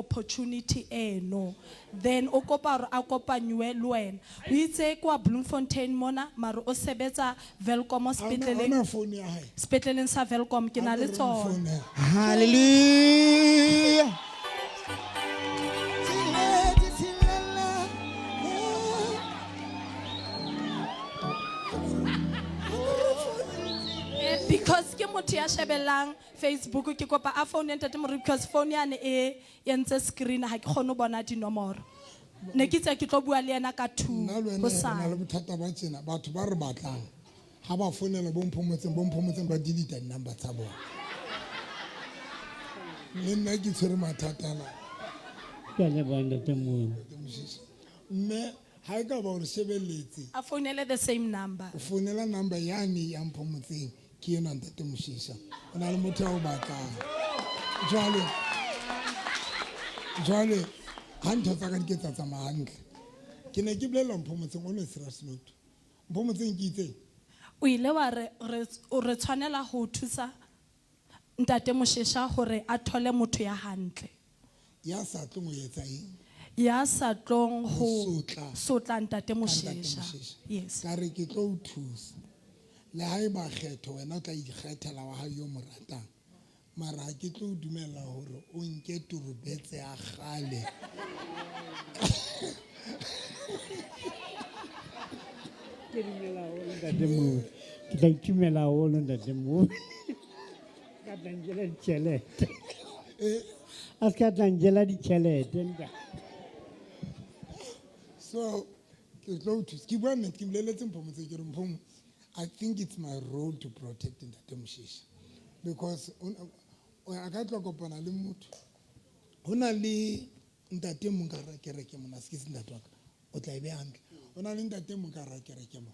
opportunity eno. Then o kopa hore a kopanywe le wena. O itse kwa Bloemfontein mona mare o sebetsa Welkom Ha ona- sepetleleng. ha ona phone ya hae. Sepetleleng sa Welkom ke na le tsona. Phone ya. Hallelujah. Because ke motho ya shebellang Facebook ke kopa a phone ntate Moruti because phone yane e entse screen ha ke kgone ho bona dinomoro. Ne ke itse ke tlo bua le yena ka 2 Nna le wena re na hosane. le bothata ba tjena batho ba re batlang ha ba founela bo Mphomotseng bo Mphomotseng ba delete di-number tsa bona. Le nna ke tshwere mathata ana. Ke a leboha ntate Moruti. Ntate Mosese. Mme ha e ka ba o re shebelletse A founele the same number. o founela number yane ya Mphomotseng ke enwa ntate Mosese. O na le motho a o batlang. Jwale jwale ha ntho tsa ka di ke tsa tsamaya hantle. Ke ne ke bolella Mphomotseng on a serious note. Mphomotseng ke itseng? O ile wa re re o re tshwanela ho thusa ntate Moshesha hore a thole motho ya hantle. Ya sa tlong ho etsa eng? Ya sa tlong ho Sotla. sotla ntate Ka ntate Moshesha. Moshesha. Yes. Ka re ke tlo o thusa. Le haeba kgetho wena o tla ikgethela wa hao yo mo ratang. Mara ha ke tlo o dumella hore o nke torobetse ya kgale. Ke dumela haholo ntate Moruti. Ke tla itumela haholo ntate Moruti. Ka tla nkela ditjhelete. A se ka tla nkela ditjhelete ntate. So ke tlo o thusa. Ke bua nnete, ke boleletse Mphomotseng ke re Mphomo, I think it's my role to protect ntate Moshesha because a ka tlo kopana le motho. Ho na le ntate e mong ka hara kereke mona, se ke se ntate wa ka, o tla e beha hantle. Ho na le ntate e mong ka hara kereke mona.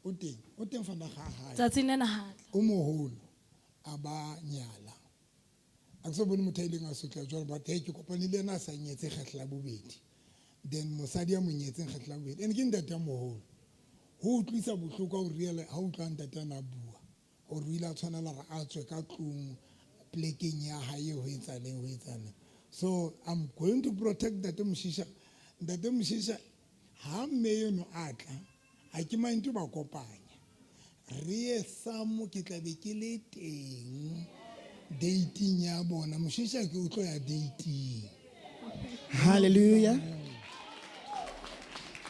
O teng, o teng fana ga hae. Tsatsing lena ha tla. O moholo a ba nyala. A ke so bone motho a ileng a sotla jwalo, but hey, ke kopane le yena a sa nyetse kgetlo la bobedi. Then mosadi a mo nyetseng kgetlo la bobedi. And ke ntate a moholo. Ho utlwisa bohloko ha o real ha o utlwa ntate ana a bua. Hore o ile a tshwanela hore a tswe ka tlung plekeng ya hae ho etsahaleng, ho etsahaleng. So I'm going to protect Ntate Moshisha. Ntate Moshisha ha mme eno a tla, ha ke mind ba kopanya. Re ye samo ke tla be ke le teng dating ya bona. Moshisha ke o tlo ya dating. Hallelujah.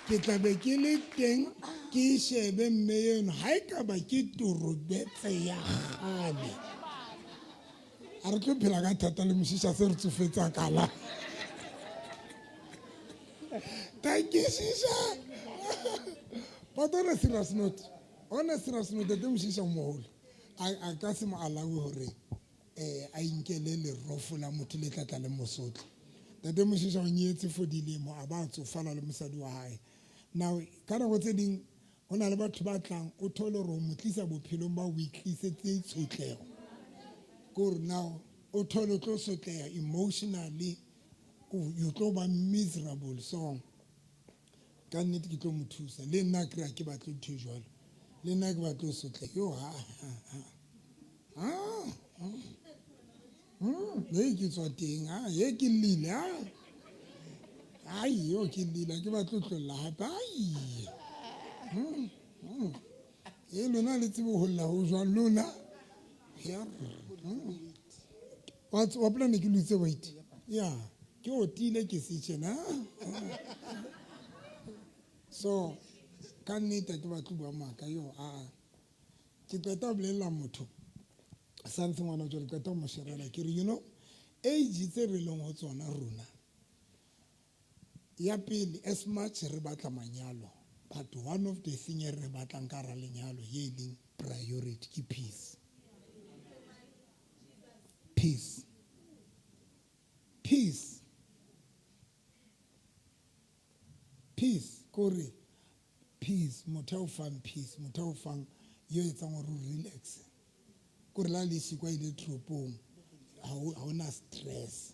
Ke tla be ke le teng ke shebe mme eno ha e ka ba ke torobetse ya kgale. A re tlo phela ka thata le Moshisha se re tsofetsa kala. Thank you, Shisha. But on a serious note, on a serious note, Ntate Moshisha o moholo. A ka se mo allow hore a inkele lerofo la motho le tla tla le mosotla. Ntate Moshisha o nyetse for dilemo a ba tsofala le mosadi wa hae. Now ka nako tse ding ho na le batho ba tlang o thole hore o mo tlisa bophelong ba o itlisetse tshotleho. Ke hore now o thole o tlo sotleha emotionally, you tlo ba miserable. So ka nnete ke tlo mo thusa. Le nna ke re ha ke batle ntho e jwalo. Le nna ke batla ho sotleha. Yo, ha, ha, ha. Ha, ha. He ke tswa teng, ha, he ke llile, ha. Ai, yo ke llile, ha ke batle ho tlohella hape. Ai. E lona le tsebe ho lla ho jwang lona? Ya. Wa plan ke lutse weight. Ya, ke otile ke se tjena. So ka nnete ke batlo bua maka yo a. Ke qeta ho bolella motho santse ngwana jwale qeta ho mo sherela ke re you know age tse re leng ho tsona rona ya pele as much re batla manyalo but one of the thing e re batlang ka hara lenyalo ye e leng priority ke peace. Peace. Peace. Peace kore peace motho a o fang peace motho a o fang yo etsang hore o relax. Kore la le sikwa ile toropong ha hona stress.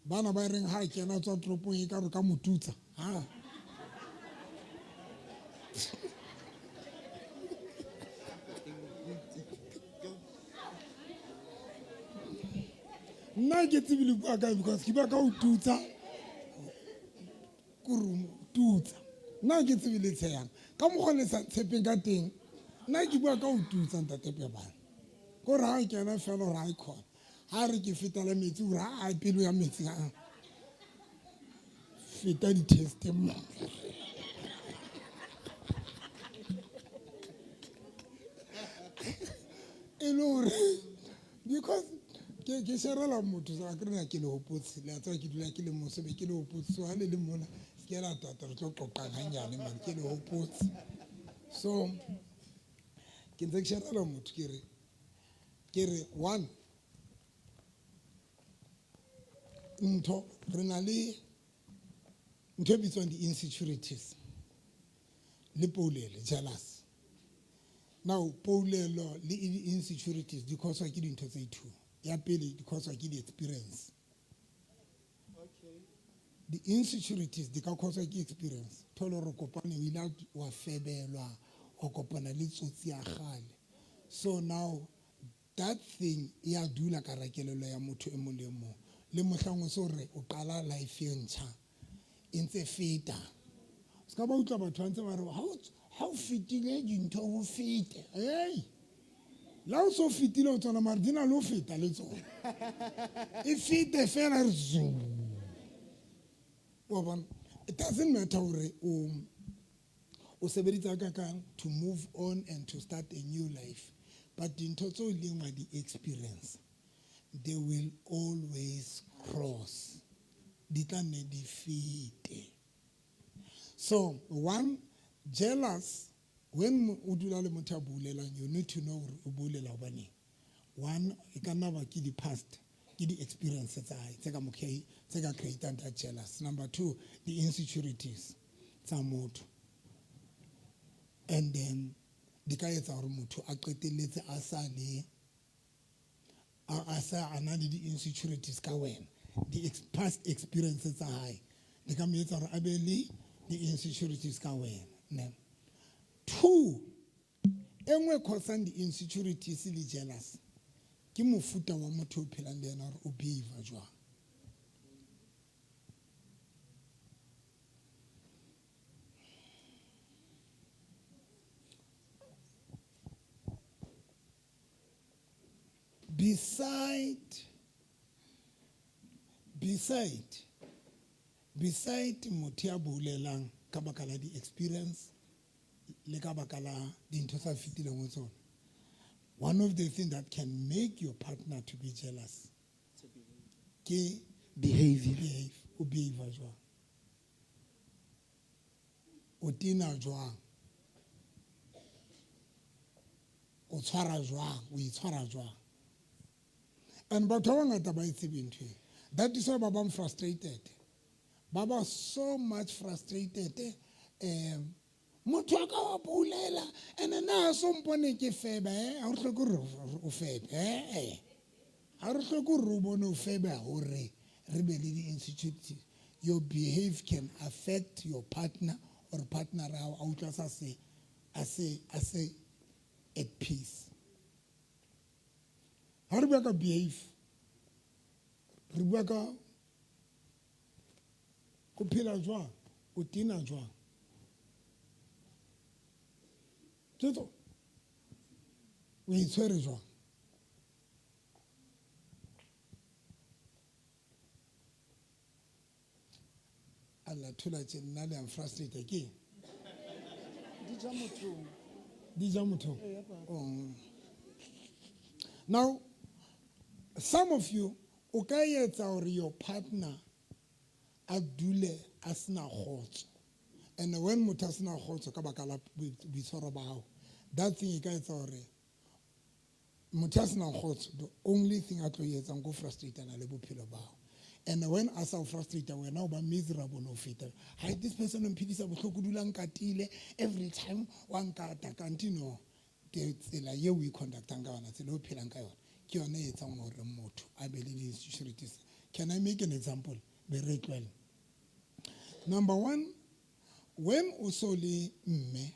Bana ba reng ha kena tswa toropong e ka re ka motutsa. Ha. Nna ke tsebe le bua kae because ke bua ka ho tutsa kore tutsa. Nna ke tsebe le tshehang ka mokgwa le sa tshepeng ka teng. Nna ke bua ka ho tutsa ntate Pebane. Kore ha o kena fela hore ha e khona. Ha re ke fetela metsi hore ha pelo ya metsi a feta di-test mo. E le hore because ke sharela motho sa ke rena ke le hopotse le a tseba ke dula ke le mose be ke le hopotse so ha le le mona se ke la tata re tlo qoqang hanyane man ke le hopotse. So ke ntse ke sharela motho ke re one ntho re na le ntho e bitswang di-insecurities le poulelo jealous. Now poulelo le insecurities di cause ke dintho tse two. Ya pele di cause ke di-experience. Di-insecurities di ka cause ke experience. Thole hore kopane o ile wa febelwa, wa kopana le tsotsi ya kgale. So now that thing e a dula ka hara kelello ya motho e mong le mong. Le mohlang o so re o qala life e ntjha e ntse feta. Se ka ba utlwa batho ba ntse ba re ha o fetile dintho ho fete. Hey! La o so fetile ho tsona mare di na le ho feta le tsona. E fete fela re zoom. Wa bona? It doesn't matter hore o sebeditse ka kang to move on and to start a new life. But dintho tseo ileng wa di experience, they will always cross. Di tla nne di fete. So one, jealous, when o dula le motho a bulelang, you need to know hore o bulela hobaneng. One, e ka nna ba ke di-past, ke di-experience tsa hae, tse ka mo tse ka create-ang that jealous. Number two, the insecurities tsa motho. And then di ka etsa hore motho a qetelletse a sa le a sa a na le di-insecurities ka wena. Di past experiences tsa hae di ka mo etsa hore a be le di-insecurities ka wena. Ne. Two, e nngwe e causang di-insecurities le jealous ke mofuta wa motho o phelang le yena hore o behave jwang. Beside motho ya bolelang ka baka la di-experience le ka baka la dintho tsa fetileng ho tsona, one of the things that can make your partner to be jealous ke behavior. Behave, o behave jwang, o tena jwang, o tshwara jwang, o itshwara jwang. And batho ba bangata ba e tsebe ntho e. That is why ba bang frustrated. Ba ba so much frustrated. Motho a ka wa bolela and nna so mpone ke febe, ha re hloke hore o febe, Ha re hloke hore o bone o febe hore re be le di-insecurity. Your behave can affect your partner or partner a hao a utlwa sa se, a se, a se at peace. Ha re bua ka behave, re bua ka o phela jwang, o tena jwang. Ke tsona. O itshwere jwang. A la thola tje nna le am frustrated ke eng? Di ja mothong. Di ja mothong? Ee, papa. Oh. Now, some of you, o ka etsa hore your partner a dule a sena kgotso. And when motho a sena kgotso ka baka la boitshwaro ba hao, that thing e ka etsa hore motho a senang kgotso, the only thing a tlo e etsang ke ho frustrate-ana le bophelo ba hao. And when a sa o frustrate, wena o ba miserable ho feta. Hai, this person o mphedisa bohloko, o dula nkatile every time wa nkata, kanti no. Ke tsela eo o e conductang ka yona, tsela eo o phelang ka yona, ke yona e etsang hore motho a be le di-insecurities. Can I make an example? Be re tlohelle. Number one, when o so le mme,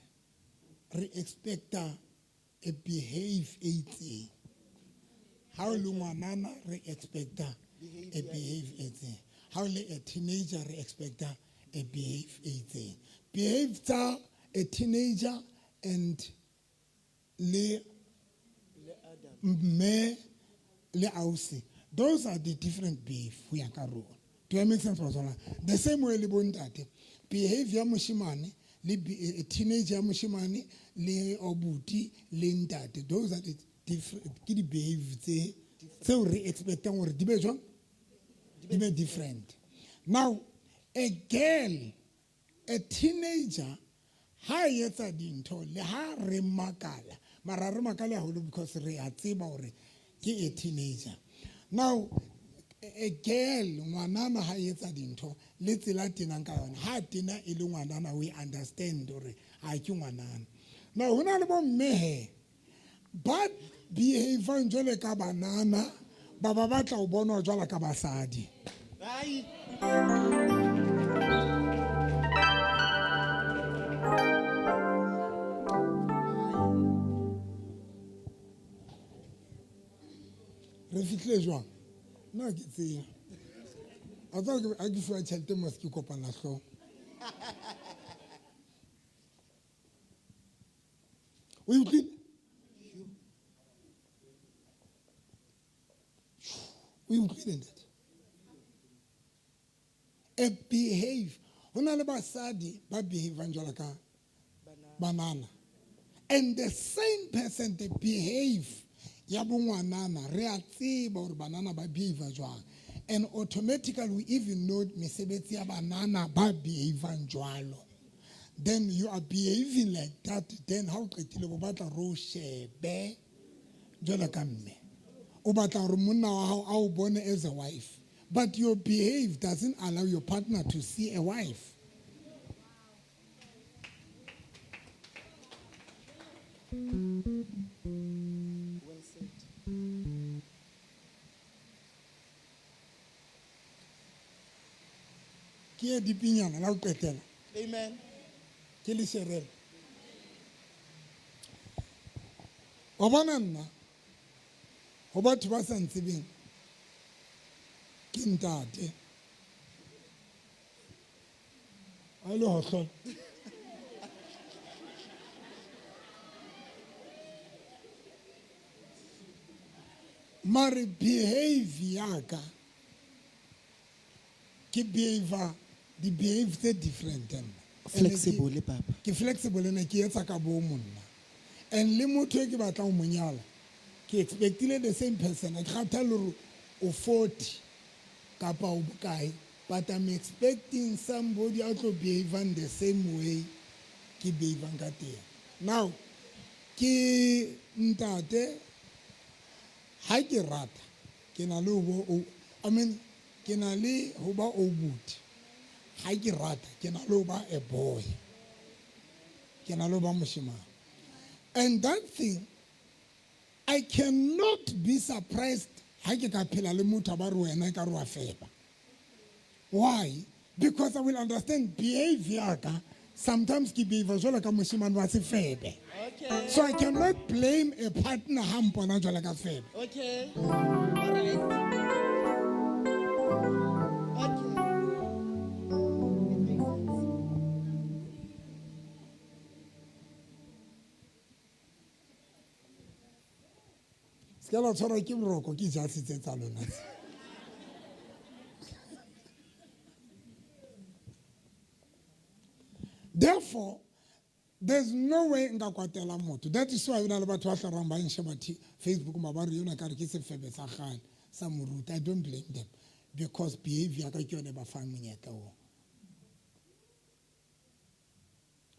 re expecta a behave e itseng. Ha o le ngwanana, re expecta A behave e itseng. Ha o le a teenager re expecta a behave e itseng. Behave tsa a teenager and le mme le ausi, those are the different behave ho ya ka rona. Do I make sense, batswana? The same way le bontate, behavior ya moshemane le teenager ya moshemane le obuti le ntate, those are the different, ke di behave tse tseo re expectang hore di be jwang, di be different. Now a girl, a teenager, ha e etsa dintho le ha re makala, mara re makala haholo because re a tseba hore ke a teenager. Now a girl, ngwanana ha e etsa dintho le tsela a tenang ka yona, ha tena e le ngwanana, we understand hore ha ke ngwanana. Now ho na le bo mme he ba behavang jwale ka banana, ba ba batla ho bonwa jwalo ka basadi. Ai. Re fihlile jwang? Nna ke tseba. A tseba ke ha ke fuwa tjhelete mo se ke kopana hlooho. O e utlwile? O e utlwile ntate? A behave. Ho na le basadi ba behavang jwalo ka banana. And the same person they behave ya bongwanana, re a tseba hore banana ba behave jwang. And automatically we even know mesebetsi ya banana ba behavang jwalo. Then you are behaving like that, then ha o qetile bo batla ro shebe jwalo ka mme. O batla hore monna wa hao a o bone as a wife. But your behave doesn't allow your partner to see a wife. Well said. Ke e dipinyana la ho qetela. Amen. Ke le sherele. Wa bona nna, ho batho ba sa ntsebeng, ke ntate. A le hohlola. Mare behave ya ka, ke behave, di behave tse different nna. Flexible, papa. Ke flexible ene ke etsa ka bo monna. And le motho e ke batlang ho mo nyala, ke expectile the same person. Ha ke kgathalle hore o 40 kapa o bokae, but I'm expecting somebody a tlo behavang the same way ke behavang ka teng. Now, ke ntate, ha ke rata, ke na le ho bo o, I mean, ke na le ho ba obuti. Ha ke rata, ke na le ho ba a boy. Ke na le ho ba moshemane. And that thing, I cannot be surprised ha ke ka phela le motho a ba re wena e ka re wa feba. Why? Because I will understand behavior ka. Sometimes ke behave jwalo ka moshemane wa sefebe. Okay. So I cannot blame a partner ha mpona jwalo ka febe. Okay. All right. Okay. It makes sense. Se ka la tshwarwa ke boroko ke jase tse tsa lona tse. Therefore, there's no way nka kwatela motho. That is why hona le batho ba hlarang ba nsheba Facebook ma ba re yona ka re ke sefebe sa kgale sa moruti. I don't blame them because behavior ka ke yone ba fang monyetla oo.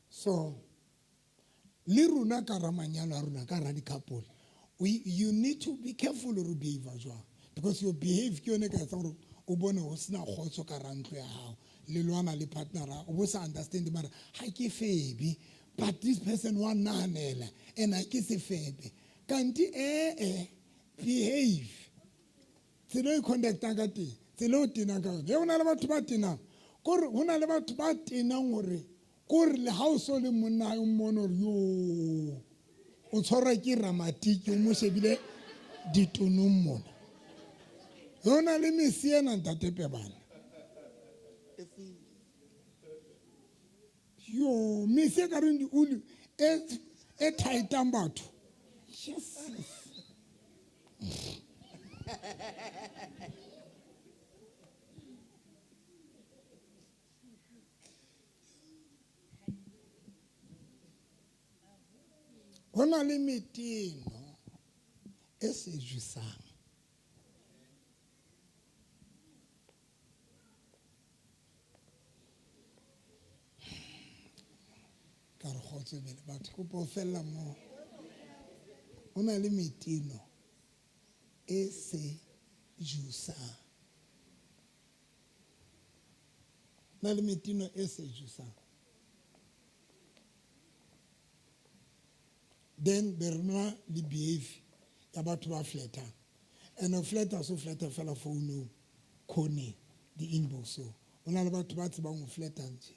So, le rona ka ra manyalo a rona ka ra di-couple, you need to be careful hore o behave jwang, because your behave ke yone e ka etsang hore o bone ho sena kgotso ka ra ntlo ya hao, le lwana le partner ya hao, o bo sa understand mara ha ke febe, but this person wa nahanela and ha ke sefebe. Kanti behave. Tsela e conductang ka teng, tsela o tenang ka yona. Ho na le batho ba tenang, kore ho na le batho ba tenang hore kore le ha o so le monna o mmone hore yo o tshwarwa ke ramatiki, o mo shebile ditonong mona. Ho na le mesi ena ntate Pebana. Yo, mesi e ka reng dioli e thaetang batho. Yes. Ho na le meteno e sejusang. Ka re kgotso bele batho kopo ho fella moo. Ho na le meteno e sejusang. Na le meteno e sejusang. Then be re na le behave ya batho ba flatang. And o flatter so flatter fela founung, khoneng, di-inbox so. Ho na le batho ba tsebang ho flatter ntje.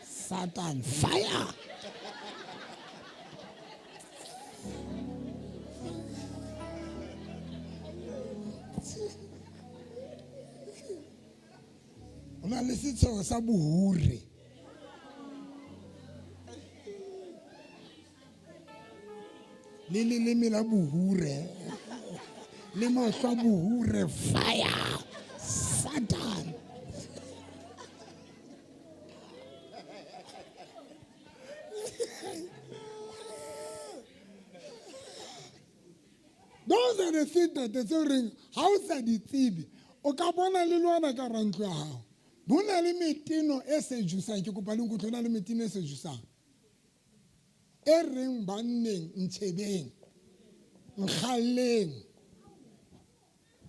Satan fire. Ho na le setshego sa bohure. Le leleme la bohure. Le mahlo a bohure fire. Satan. Those are the things that tse reng ha o sa di tsebe o ka bona le lwana ka hara ntlo ya hao. Ho na le meteno e sejusang, ke kopa le nkutlwe, ho na le meteno e sejusang. E reng banneng ntshebeng, nkgalleng,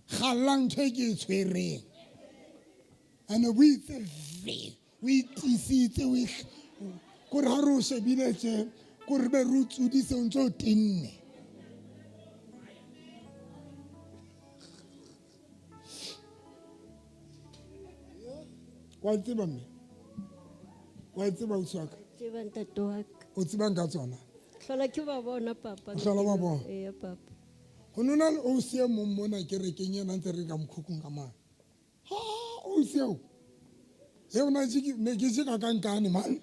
kgallang ntho e ke e tshwereng. Ene o itse ve, o itisitse, o kore ha re o shebile tje, kore be re o tsudise o ntso o tenne. Wa tseba mme? Wa tseba ausi wa ka? Tseba ntate wa ka. O tsebang ka tsona? Hlola ke ba bona papa. O hlola ba bona? Ee papa. Ho nona le ausi e mong mona kerekeng ena ntse re ka mokhukhung ka mane. Ha ausi eo. E ona ne ke tjeka ka nkane man.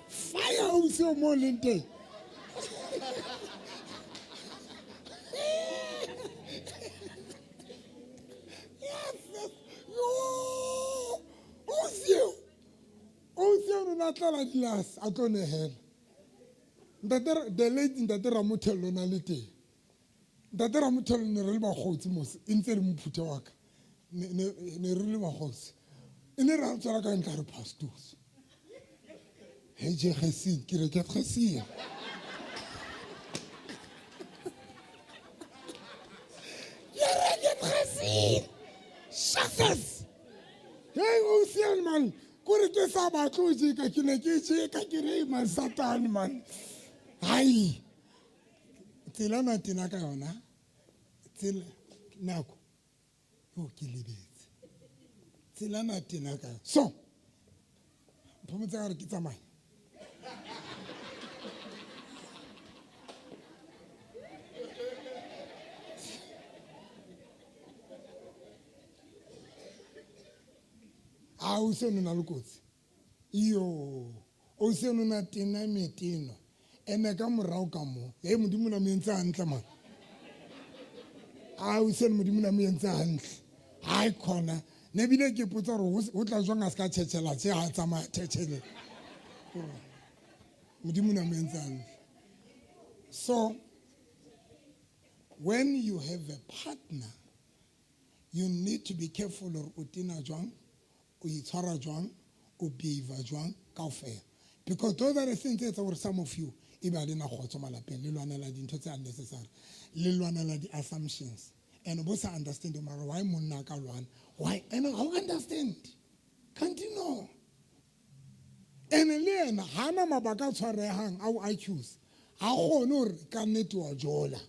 Fire ausi eo mo leng teng. Tlala dilas a tlo nehela. Ntate the late ntate Ramothello na le teng. Ntate Ramothello ne re le bakgotsi mos e ntse le mophuthe wa ka. Ne re le bakgotsi. E ne re tswela ka ntla re pastors. He je gesin ke re ke gesin. Ke re ke gesin. Jesus. Hey o sian man. Kore ke sa batle ho jeka, ke ne ke jeka, ke re man Satan man. Hai. Tsela na tena ka yona. Tsela nako. Yo ke lebetse. Tsela na tena ka. So. Phomotsa re ke tsamaye. A o se nona le kotsi. Iyo, o se nona tena meteno. Ene ka morao ka mo. He Modimo na mo entse hantle man. A o se Modimo na mo entse hantle. Hai khona. Ne bile ke potsa hore ho tla jwang a ska tjhetjhela tje ha tsamaya tjhetjhele. Modimo na mo entse hantle. So when you have a partner, you need to be careful hore o tena jwang, o itshwara jwang, o behave jwang kaofela. Because those are the things that are some of you e ba le na kgotso malapeng, le lwanela dintho tse unnecessary, le lwanela di-assumptions. And bo sa understand mara why monna ka lwana, why? And I don't understand. Can't you know? And le yena ha na mabaka a tshwarehang a o accuse. Ha kgone hore ka nnete wa jola.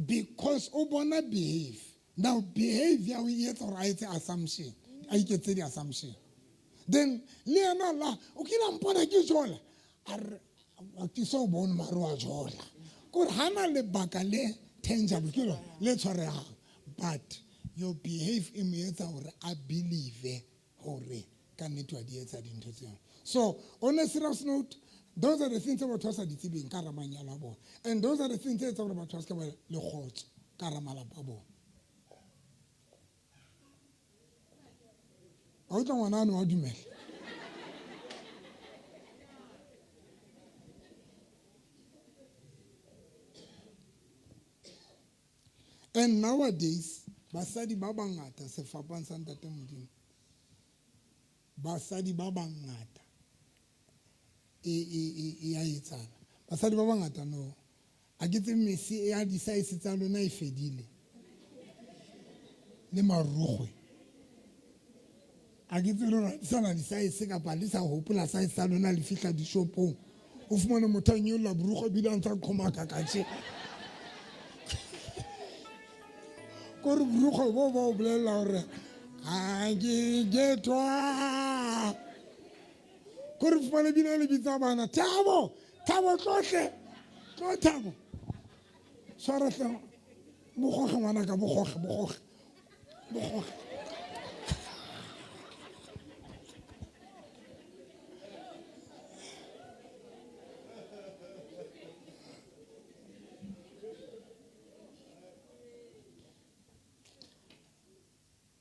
Because o bona behave. Now behavior o etsa hore a etse assumption. a iketse di-assumption. Then le yena la o kile a mpona ke jola, a re ke so bone mare wa jola. Kore ha na lebaka le tangible ke lona le tshwaregang, but your behave e mo etsa hore a believe hore ka nnete wa di etsa dintho tseo. So on a serious note, those are the things tse batho ba sa di tsebeng ka hara manyalo a bona, and those are the things tse etsang hore batho ba se ka ba le kgotso ka hara malapa a bona. Wa utlwa ngwana ano wa dumela. And nowadays, basadi ba bangata sefapang sa Ntate Modimo, basadi ba bangata e ya etsana. Basadi ba bangata no. A ke tsebe mese ya di-size tsa lona e fedile. Le marukgwe. A ke tsebe lona di sana di-size kapa le sa hopola size tsa lona le fihla dishopong. O fumane motho a nyolla borukgwe ebile a ntse a qhomaka ka tje. Kore borukgwe bo ba o bolella hore ha ke getwa. Kore fumane ebile le bitsa bana, Thabo, Thabo tlohle. Tlo Thabo. Tshwara hle. Bogoge ngwanaka, bogoge, bogoge. Bogoge.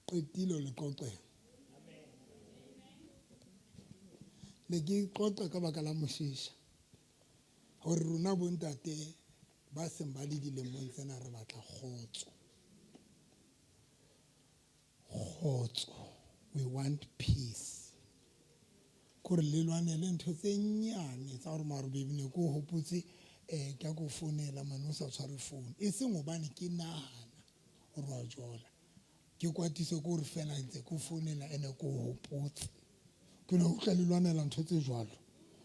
Qetile le qoqela. Ne ke qoqa ka baka la Moshisha. Hore rona bontate ba seng ba le dilemong tsena re batla kgotso. Kgotso. We want peace. Kore le lwanele ntho tse nyane tsa hore maro baby ne ke o hopotse, ke a ko founela mane o sa tshware phone. E seng hobane ke nahana hore wa jola. Ke kwatise ke hore fela ntse ke o founela ene ke o hopotse. Ke no utlwa le lwanela ntho tse jwalo.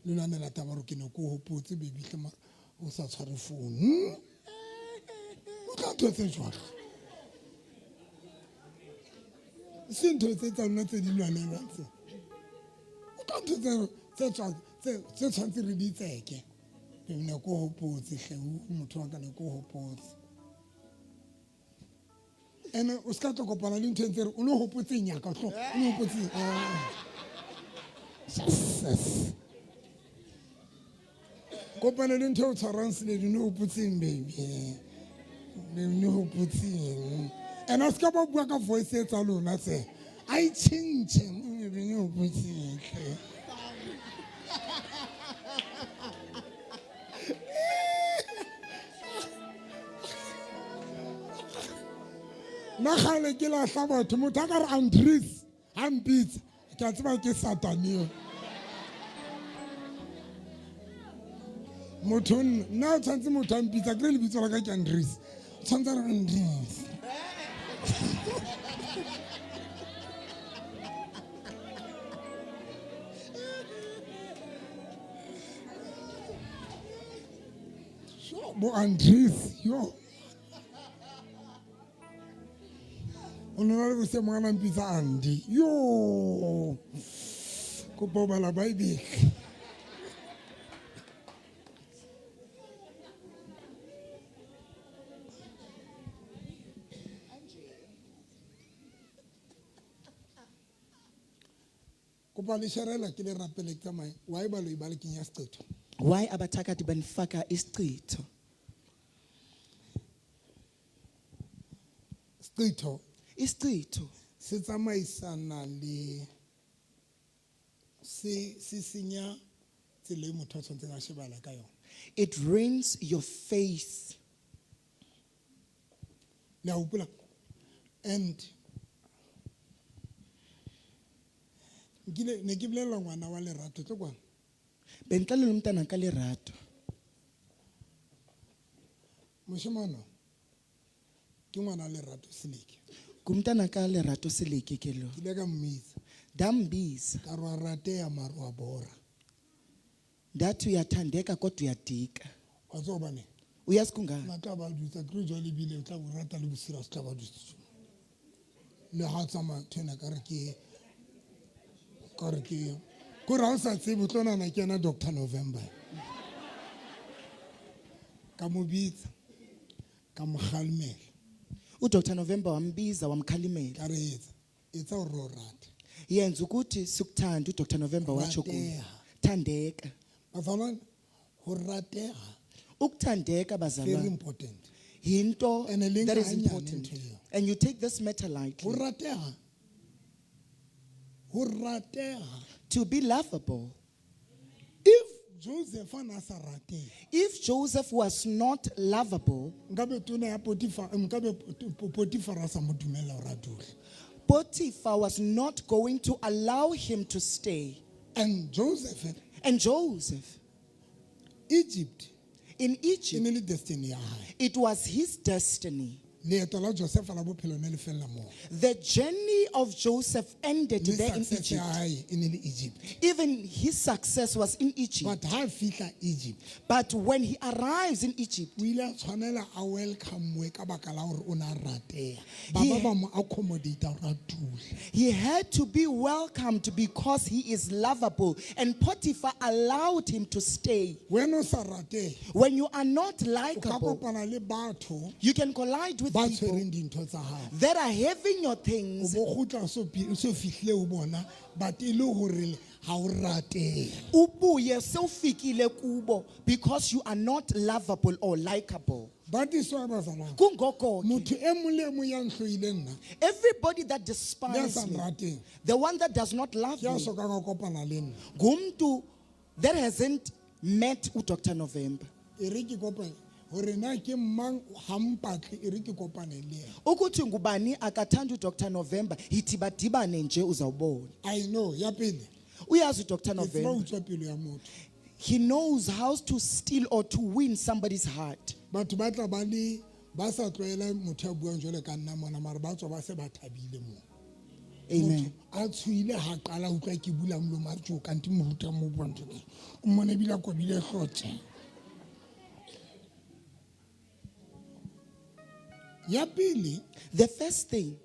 Le lwanela taba hore ke ne ke o hopotse baby hle mara o sa tshware phone. Utlwa ntho tse jwalo. Se ntho tse tsa lona tse di lwanelwang tse. Utlwa ntho tse tshwanetse re di tseke. Baby ne ke o hopotse hle, motho wa ka ne ke o hopotse. Ene o ska tlo kopana le ntho e ntse re o no hopotseng ya ka tlo, o no hopotseng. Jesus. Kopana le ntho e o tshwarang seledi, no hopotseng baby. Baby no hopotseng. Ene a ska ba bua ka voice e tsa lona tse. A e tjhentjhe, baby no hopotseng hle. Nna kgale ke lahla batho, motho a ka re Andries ha mpitsa, ke a tseba ke Satane eo. Motho nna o tshwanetse motho a mpitsa, ke re lebitso la ka ke Andries, o tshwanetse a re Andries. Bo Andries, yo. O nna le bose mwana mpitsa Andy. Yo. Kopa o bala Bible. Kopa le sharela ke le rapele ke tsamaye. Why baloi ba le kenya seqetho? Why abathakathi banifaka isichitho? Seqetho. Isichitho. Se tsamaisana le se senya tsela e motho a tshwanetseng a shebala ka yona. It ruins your face. Le a hopola? And nkile ne ke bolella ngwana wa Lerato, tlo kwana. Bengixelela umntana kaLerato. Moshemane ke ngwana wa Lerato Seleke. Ngumntana kaLerato Seleke ke lo. Ke ile ka mmitsa. Ndambiza. Ka re wa rateha mara wa bora. Ndathi uyathandeka kodwa uyadika. Wa tseba hobaneng? Uyazi kungani? Nna tla ba dutsa, ke re jwale ebile o tla bo rata le bosira, se tla ba dutsa. Le ha tsamaya ntho ena ka re ke Ka re ke kore ha o sa tsebe o tlo nahana ke yena Dr November. Ka mo bitsa, ka mo kgalemela. UDr November wambiza wamkhalimela. Ka re etsa, etsa hore re o rate. Yenza ukuthi sikuthande uDr November watsho kuye. Rateha. Thandeka. Bazalwane, ho rateha Ukuthandeka very bazalwane important. yinto And le that nka is hanyane important. ntho eo. And you take this matter lightly. Ho rateha. Ho rateha. To be lovable. If Joseph a na sa ratehe, If Joseph was not lovable, nkabe tona ya Potiphar, nkabe Potiphar a sa mo dumella hore a dule. Potiphar was not going to allow him to stay. And Joseph, And Joseph, Egypt, in e Egypt, ne le destiny ya hae. it was his destiny. Leeto la Joseph la bophelo ne le fella moo. The journey of Joseph ended Le there in success ya Egypt. hae e ne le Egypt. Even his success was in Egypt. But ha a fihla Egypt, But when he arrives in Egypt, o ile a tshwanela a welcome-we ka baka la hore o ne a rateha. Ba ba ba mo accommodate hore a dule. he had to be welcomed because he is lovable. And Potiphar allowed him to stay. Wena o sa ratehe, When you are not o ka likable, kopana le batho you can collide with ba people tshwereng dintho tsa hao. that are having your O things. bo kgutla o so o so fihlile ho bona, but e le hore ha o ratehe. Ubuye sewufikile kubo because you are not lovable or likable. That is why bazalwane, Kungoko ke, motho e mong le e mong ya nhloileng nna, everybody that ya despises sa me, nrateng, the one that does not love ke ya me, sokang a kopana le nna. ngumntu that hasn't met uDr November. E re ke kopane hore na ke mang ha mpatle, e re ke kopane le yena. Ukuthi ngubani akathanda uDr November, yithi badibane nje uzawubona. I know, ya pele, Uyazi uDr ke tseba ho November, utswa pelo ya motho. he knows how to steal or to win somebody's heart. Batho ba tla ba le ba sa tlwaela motho ya buang jwalo ka nna mona, mara ba tswa ba se ba thabile moo. Amen. Motho a tshohile ha qala a utlwa ke bula molomo a re tjo, kante moruti a mo buang ntho tse. O mmone ebile a kobile hlooho tje. Ya pele, The first thing,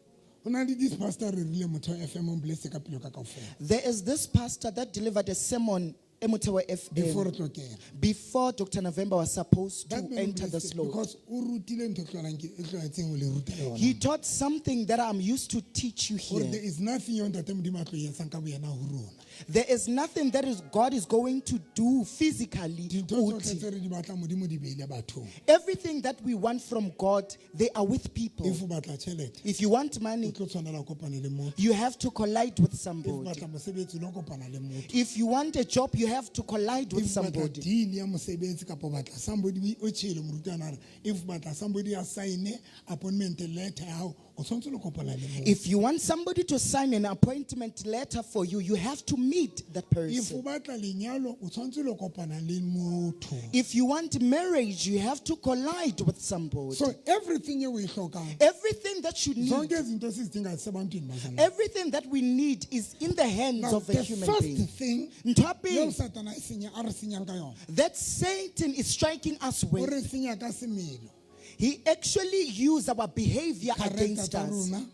ho na le this pastor re rile motho wa FM o mboletse ka pelo ka kaofela. there is this pastor that delivered a sermon eMotheo FM Before re tlo kena. before Dr. November was supposed to That man enter blessed this Lord. because o rutile ntho e tlwaelang ke- e tlwaetseng ho le ruta yona. He taught something that I'm used to teach you Hore here. there is nothing eo Ntate Modimo a tlo e etsang ka boyena ho rona. There is nothing that is God is going to do physically. Dintho tsohle uthi. tse re di batlang Modimo di beile bathong. Everything that we want from God, they are with people. If o batla tjhelete, If you want o money, tlo tshwanela ho kopana le motho. you have to collide with If o somebody. batla mosebetsi, o lo kopana le motho. If you want a job, you have to collide with If o batla somebody. deal ya mosebetsi kapa o batla somebody o tjhele morutwana a re, if o batla somebody a sign appointment letter ya hao, o tshwanetse lo kopana le motho. If you want somebody to sign an appointment letter for you, you have to meet that If person. o batla lenyalo, o tshwanetse lo kopana le motho. If you want marriage, you have to collide with somebody. So everything eo o e hlokang, Everything that you need, zonke izinto esizidingayo zisebantwini bazalwane. everything that we need is in the hands Now, of a the human first being. thing Ntho ya eo pele Satana e senya, a re senyang ka yona, that Satan is striking us o with, re senya ka semelo, he actually used our behavior Character against tsa us, rona,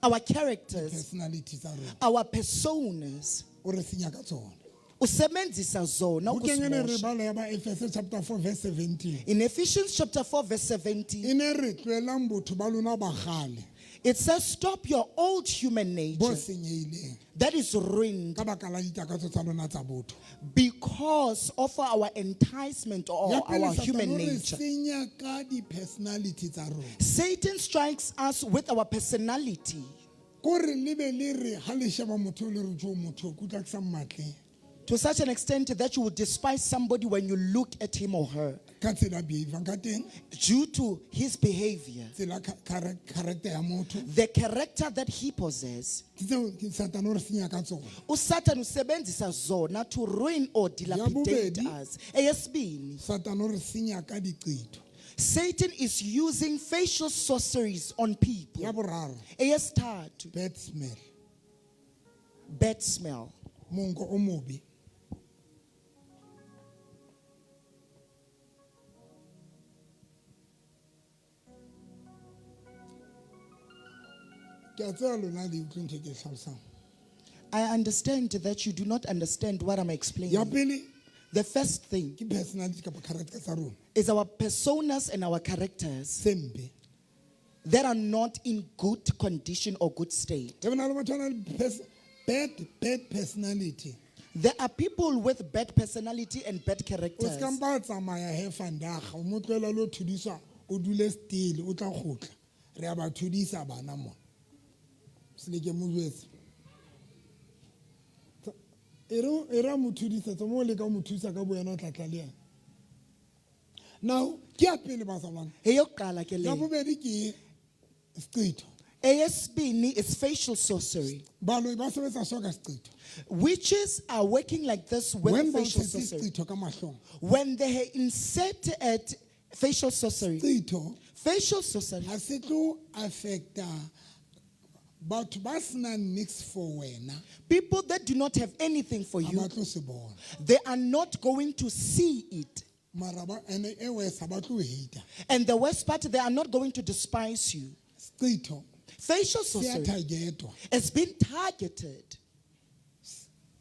our characters, personality tsa rona, our personas. o re senya ka tsona. Usebenzisa zona Bukeng ena re ukusimosha. bala ya ba Efese chapter 4 verse 17. In Ephesians chapter 4 verse 17, E ne re tlohelang botho ba lona ba kgale it says, stop your old human bo nature senyehileng that is ruined ka baka la ditakatso tsa lona tsa botho. because of our enticement or Ya pele, our Satane human o re nature. senya ka di-personality tsa rona. Satan strikes us with our personality Kore le be le re ha le sheba motho le re jo motho ke utlwa ke sa mmatle. to such an extent that you will despise somebody when you look at him or her Ka tsela a behavang ka teng, due to his behavior, tsela character ya motho. the character that he possesses. Ke tseo ke Satane o re senya ka tsona. uSatan usebenzisa zona to ruin or dilapidate bobedi. us. Eyesibini, Satane o re senya ka diqetho. Satan is using facial sorceries on people. Ya boraro, Eyesithathu, bad smell. bad smell. Monko o mobe. Ke a tseba lona le utlwe ntho e ke e hlalosang. I understand that you do not understand what I'm Ya explaining. pele The first thing ke personality kapa character tsa rona is our personas and our characters se mpe. that are not in good condition or good state. E bona le batho ba nang le bad personality. There are people with bad personality and bad O se characters. ka mpa tsamaya he vandag, o mo tlohela lo thudiswa, o dule still, o tla kgutla. Re a ba thudisa bana mona. Se leke mo jwetse. E re a mo thudisetsa mo o leka ho mo thusa ka bo yena o tla tla le yena. Now, ke ya pele bazalwane. Eyokuqala ke Ya le. bobedi ke seqetho. Eyesibini is facial sorcery. Baloi ba sebetsa so ka seqetho. Witches are working like this with When ba facial tshetse sorcery. seqetho ka mahlong. When they insert at facial sorcery, Seqetho facial sorcery ha se tlo affecta batho ba senang niks for wena. people that do not have anything for Ha you, ba tlo se bona. they are not going to see it. Mara ba ene e worse ha ba tlo hate. And the worst part, they are not going to despise you. Seqetho Facial se a sorcery targetwa. has been targeted.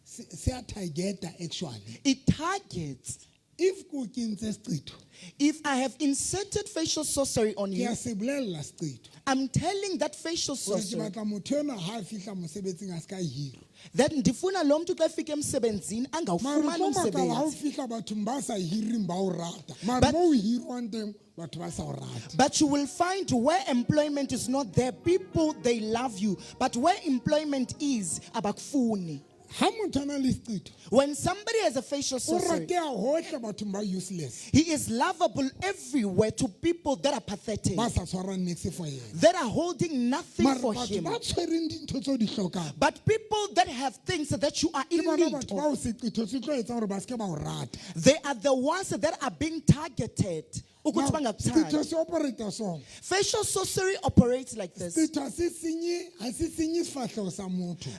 Se a targeta actually. It targets. If ko kentse seqetho, If I have inserted facial sorcery on ke you, a se bolella seqetho. I'm telling that facial Hore ke sorcery batla motho enwa ha a fihla mosebetsing a ska hirwa. that ndifuna lo mntu xa efika emsebenzini Mara o angawufumani tlo makala ha o umsebenzi. fihla bathong ba sa hiring ba o rata. Mara But mo o hirwang teng batho ba sa o rate. But you will find where employment is not there, people they love you. But where employment is, abakufuni. Ha motho a na le seqetho, When somebody has a facial o sorcery, rateha hohle bathong ba useless. he is lovable everywhere to people that are pathetic, Ba sa tshwarang niks for yena. that are holding nothing Mara for batho him. ba tshwereng dintho tseo di hlokang. But people that have things that you are Ke in bona need batho of, bao seqetho se tlo etsa hore ba seke ba o rata. they are the ones that are being targeted. Ukuthi Now, bangakuthandi. seqetho se operata so. Facial sorcery operates like this. Seqetho ha se senye, ha se senye sefahleho sa motho.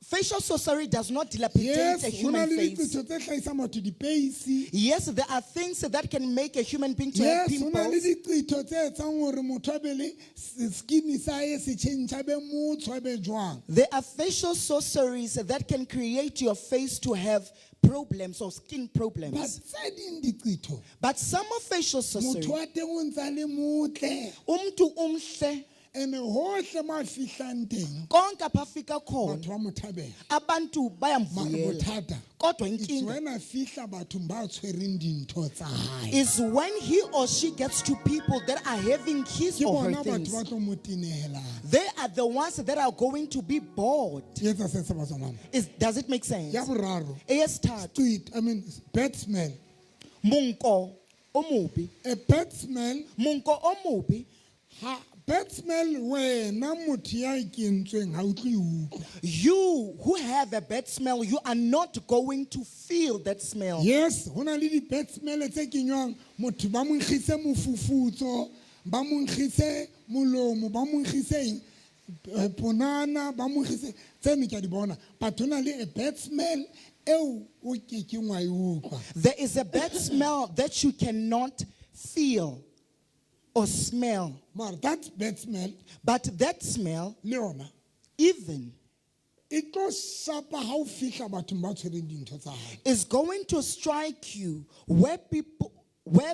Facial sorcery does not dilapidate Yes, a ho na human le face. diqetho tse hlahisang motho dipeisi. Yes, there are things that can make a human being to have Yes, ho na le pimples. diqetho tse etsang hore motho a be le skin sa hae se change, a be motsho, a be jwang. There are facial sorceries that can create your face to have problems or skin But problems. tse ding diqetho, But some of facial sorcery, motho wa teng o ntsa le motle. umntu umhle, Ene hohle mo a fihlang teng, konke apha afika khona, batho ba mo thabela. abantu Mara bayamvuyela. bothata, Kodwa it's inkinga when a fihla bathong ba tshwereng dintho tsa hae. is when he or she gets to people that are having his Ke or her bona batho things. ba tlo mo tenehelang. They are the ones that are going to be bored. E etsa sense batswana? Does it make sense? Ya boraro, Eyesithathu, tweet, I mean, bad smell. monko omubi. A bad smell, Monko omubi. ha, bad smell wena motho ya e kentsweng ha o tlo e utlwa. You who have a bad smell, you are not going to feel that smell. Yes, ho na le di-bad smell tse kenywang motho ba mo nkgise mofufutso, ba mo nkgise molomo, ba mo nkgise eng, ponana, ba mo nkgise tseno ke a di bona. But ho na le a bad smell eo o kekeng wa e utlwa. There is a bad smell that you cannot feel or smell. Mara that bad smell But that smell, le yona even, e tlo shapa ha o fihla bathong ba tshwereng dintho tsa hae. is going to strike you where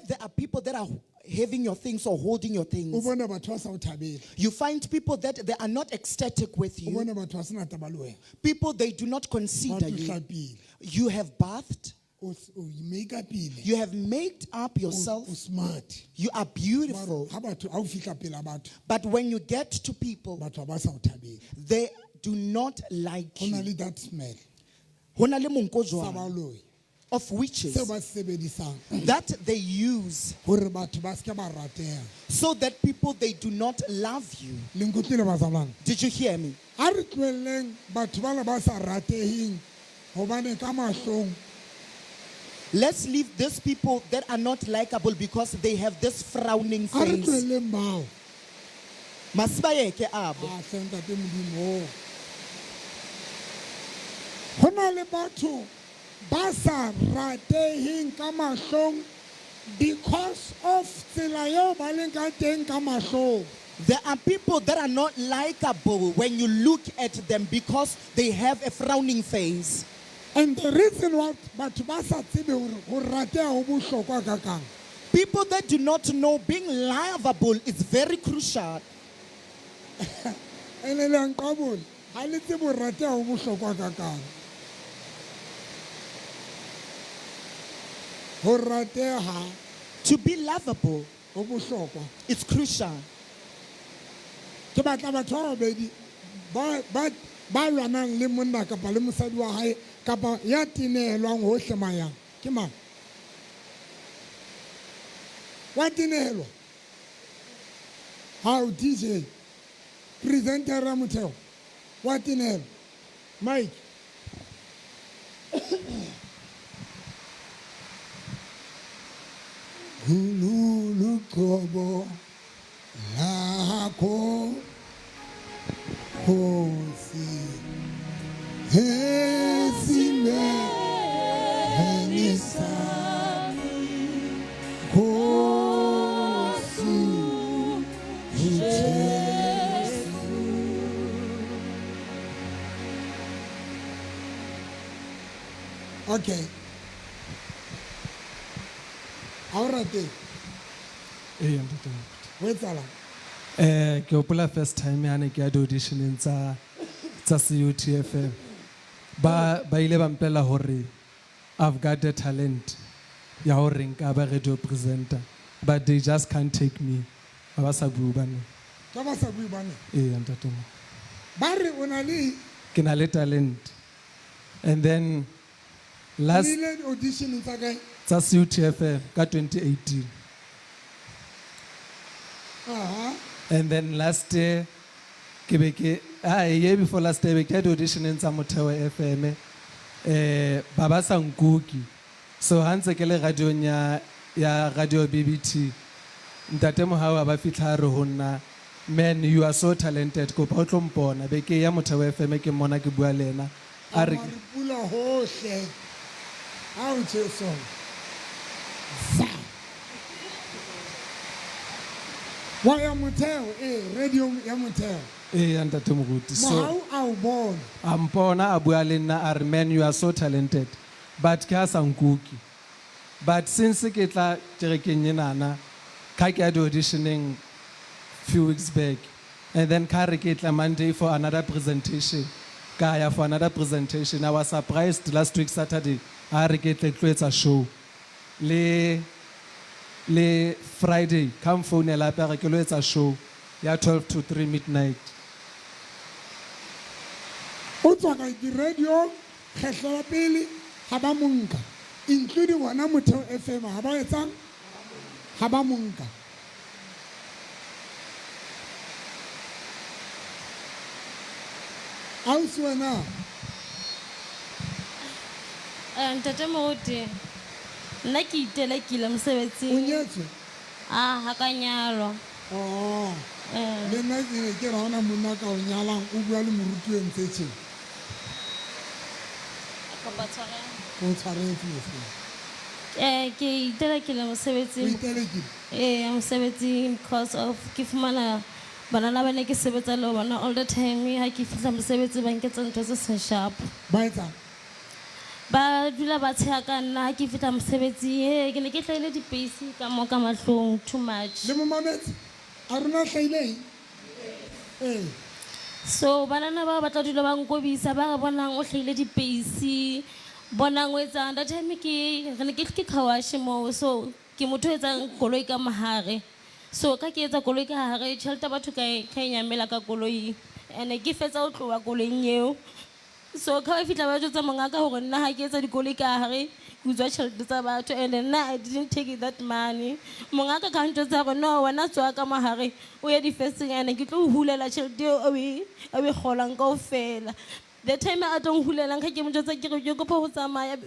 there are people that are having your things or holding your O things. bone batho ba sa o thabele. You find people that they are not ecstatic with O you. bone batho ba sena taba le wena. People, they do not consider Batho you. hlapile. You have bathed. O make-upile. You have made up yourself. O smart. You are beautiful. Mara ha batho ha o fihla pela batho, But when you get to people, batho ha ba sa o thabele. they do not like Ho na you. le that smell Ho na le monko sa jwang baloi of witches seo ba se sebedisang that they use hore batho ba seke ba rateha. so that people, they do not love you. Le nkutlwile bazalwane? Did you hear me? Ha re tlohelleng batho bana ba sa rateheng hobane ka mahlong. Let's leave these people that are not likable because they have this frowning Ha re face. tlohelleng bao. Masibayeke abo. Ah, hle ntate Modimo. Ho na le batho ba sa rateheng ka mahlong because of tsela eo ba leng ka teng ka mahlong. There are people that are not likable when you look at them because they have a frowning face. And the reason what batho ba sa tsebe hore ho rateha ho bohlokwa kakang. People that do not know being lovable is very crucial. Ene le a nqabola, ha le tsebe ho rateha ho bohlokwa kakang. Ho rateha To be lovable ho bohlokwa. is crucial. Ke batla batho ba babedi ba ba ba lwanang le monna kapa le mosadi wa hae kapa ya tenehelwang hohle mayang. Ke mang? Wa tenehelwa? Hao DJ, presenter ya motheo. Wa tenehelwa? Mike. Hululu qobo lakho Nkosi esimeni sami Nkosi uJesu. Okay. Ha o rate? Ee, ntate Moruti. Ho etsahalang? Ke hopola first time ha ne ke ya di-auditioneng tsa CUTFM. Ba ile ba mpela hore I've got the talent ya hore nka ba radio presenter, but they just can't take me. Ba ba sa bue bane. Ka ba sa bue bane? Ee, ntate Moruti. Ba re o na le Ke na le talent. And then last Le ile auditioneng tsa kae? Tsa CUTFM ka 2018. Aha. And then last year, ke be ke, ah, year before last year, be ke ya di-auditioneng tsa Motheo FM, ba ba sa nkuki. So ha ntse ke le radiong ya Radio BBT, Ntate Mohau a ba fihla a re ho nna, man, you are so talented, kopa o tlo mpona. Be ke ya Motheo FM ke mmona ke bua le ena. A re A re pula hohle. Ao Jesu. Za. Wa ya Motheo, radio ya Motheo. Ee, ya Ntate Moruti. So, Mohau a o bona. A mpona, a bua le nna, a re, man, you are so talented. But ke ha sa nkuki. But since ke tla kerekeng enana, ka ke ya di-auditioning few weeks back, and then ka re ke tla Monday for another presentation. Ka ya for another presentation. I was surprised last week Saturday, a re ke tle tlo etsa show. Le Friday, ka mfounela hape a re ke lo etsa show ya 12 to 3 midnight. O tswa ka di-radio, kgetlo la pele, ha ba mo nka. Including hona Motheo FM, ha ba etsang? Ha ba mo nka. Ausi wena? Ntate Moruti, nna ke itelekile mosebetsing. O nyetswe? Ah, ha ka nyalwa. Oh. Le nna ke ne ke re ha hona monna ka o nyalang, o bua le moruti o entse tjena. Kopa tshwarelo. O tshwaretse mosebetsi. Ke itelekile mosebetsing. O itelekile? Mosebetsing because of ke fumana banana ba ne ke sebetsa le bona all the time. Ha ke fihla mosebetsi ba nketsa ntho tse seng sharp. Ba etsang? Ba dula ba tsheha ka nna ha ke fihla mosebetsing. Ke ne ke hlahile dipeisi ka mo ka mahlong too much. Le mo mametse? A rona hlahile eng? So banana ba ba tla dula ba nkobisa, ba re bonang o hlahile dipeisi, bonang o etsang. That time ke re ne ke ke car wash moo, so ke motho o etsang koloi ka mohare. So ka ke etsa koloi ka hare, tjhelete ya batho ka e nyamela ka koloing. Ene ke fetsa ho tloha koloing eo. So ka ba fihla ba jwetsa mongaka hore nna ha ke etsa dikoloi ka hare, ke utswa tjhelete tsa batho, and nna I didn't take that money. Mongaka ka ntjwetsa hore no, wena tswa ka mohare, o ye di-first-eng, and ke tlo o hulela tjhelete eo o e kgolang kaofela. The time a tlo nhulelang, ha ke mo jwetsa ke re ke kopa ho tsamaya,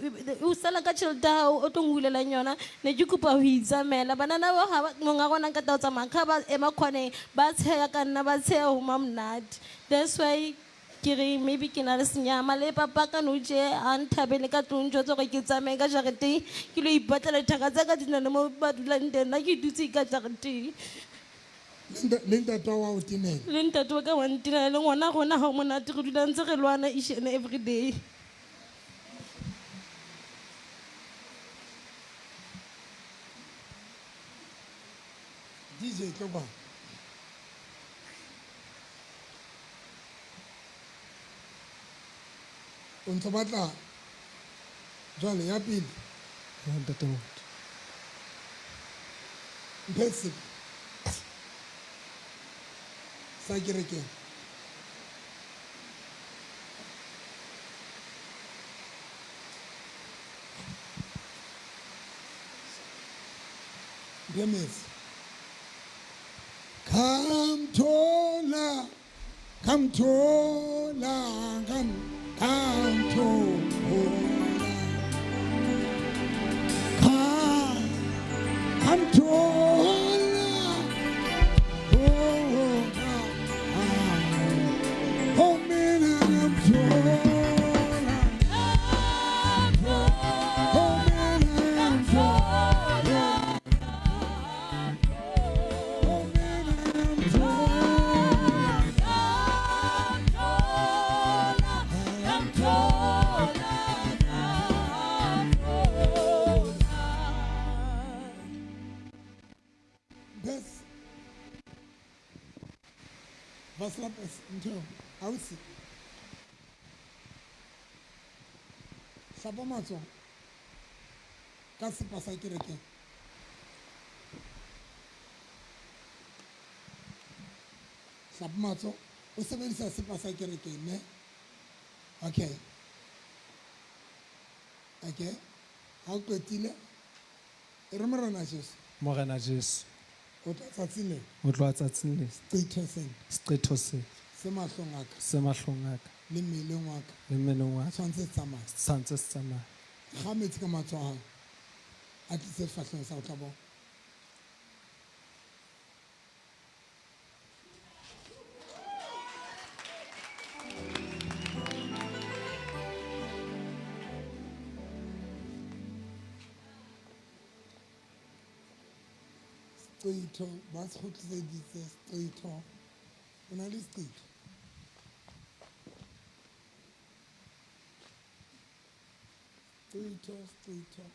o sala ka tjhelete ya hao o tlo nhulelang yona, ne ke kopa ho itsamaela. Banana ba ha ba, monga rona nka tla ho tsamaya, ka ba ema khoneng, ba tsheha ka nna, ba tsheha ho mamonate. That's why ke re maybe ke na le senyama le papa ka nou tje a nthabele ka tlung, njwetse hore ke tsamaye ka jareteng, ke lo ipatlela dithaka tsa ka di na le mo ba dulang teng, nna ke dutse ka jareteng. Le ntate wa o tenela. Le ntate wa ka wa ntenela le ngwana rona ha o monate re dula ntse re lwana each and every day. DJ tlo kwa. O ntso batla jwale ya pele. Ya ntate Moruti. Mphe sepe sa kerekeng. Mphe metsi. Come taller, come taller, come, come taller. Come, come taller. Oh, come, oh, mina come taller. Oh, mina come taller. Oh, mina come taller. Bes. Vasla bes ntho ausi. Hlapa matsoho ka sepa sa kerekeng. Hlapa matsoho o sebedisa sepa sa kerekeng ne? Okay. Okay. Ha o qetile e re Morena Jesu. Morena Jesu. O tla tsatsing le. O tloha tsatsing le. Seqetho sena. Seqetho se. Se mahlong a ka. Se mahlong a ka. Le mmeleng wa ka. Le mmeleng wa ka. Tshwanetse se tsamaye. Tshwanetse se tsamaye. Kga metsi ka matsoho a hao. A tlise sefahlehong sa ho tla bona. Seqetho, ba se kgutliseditse seqetho. O na le seqetho? Seqetho, seqetho.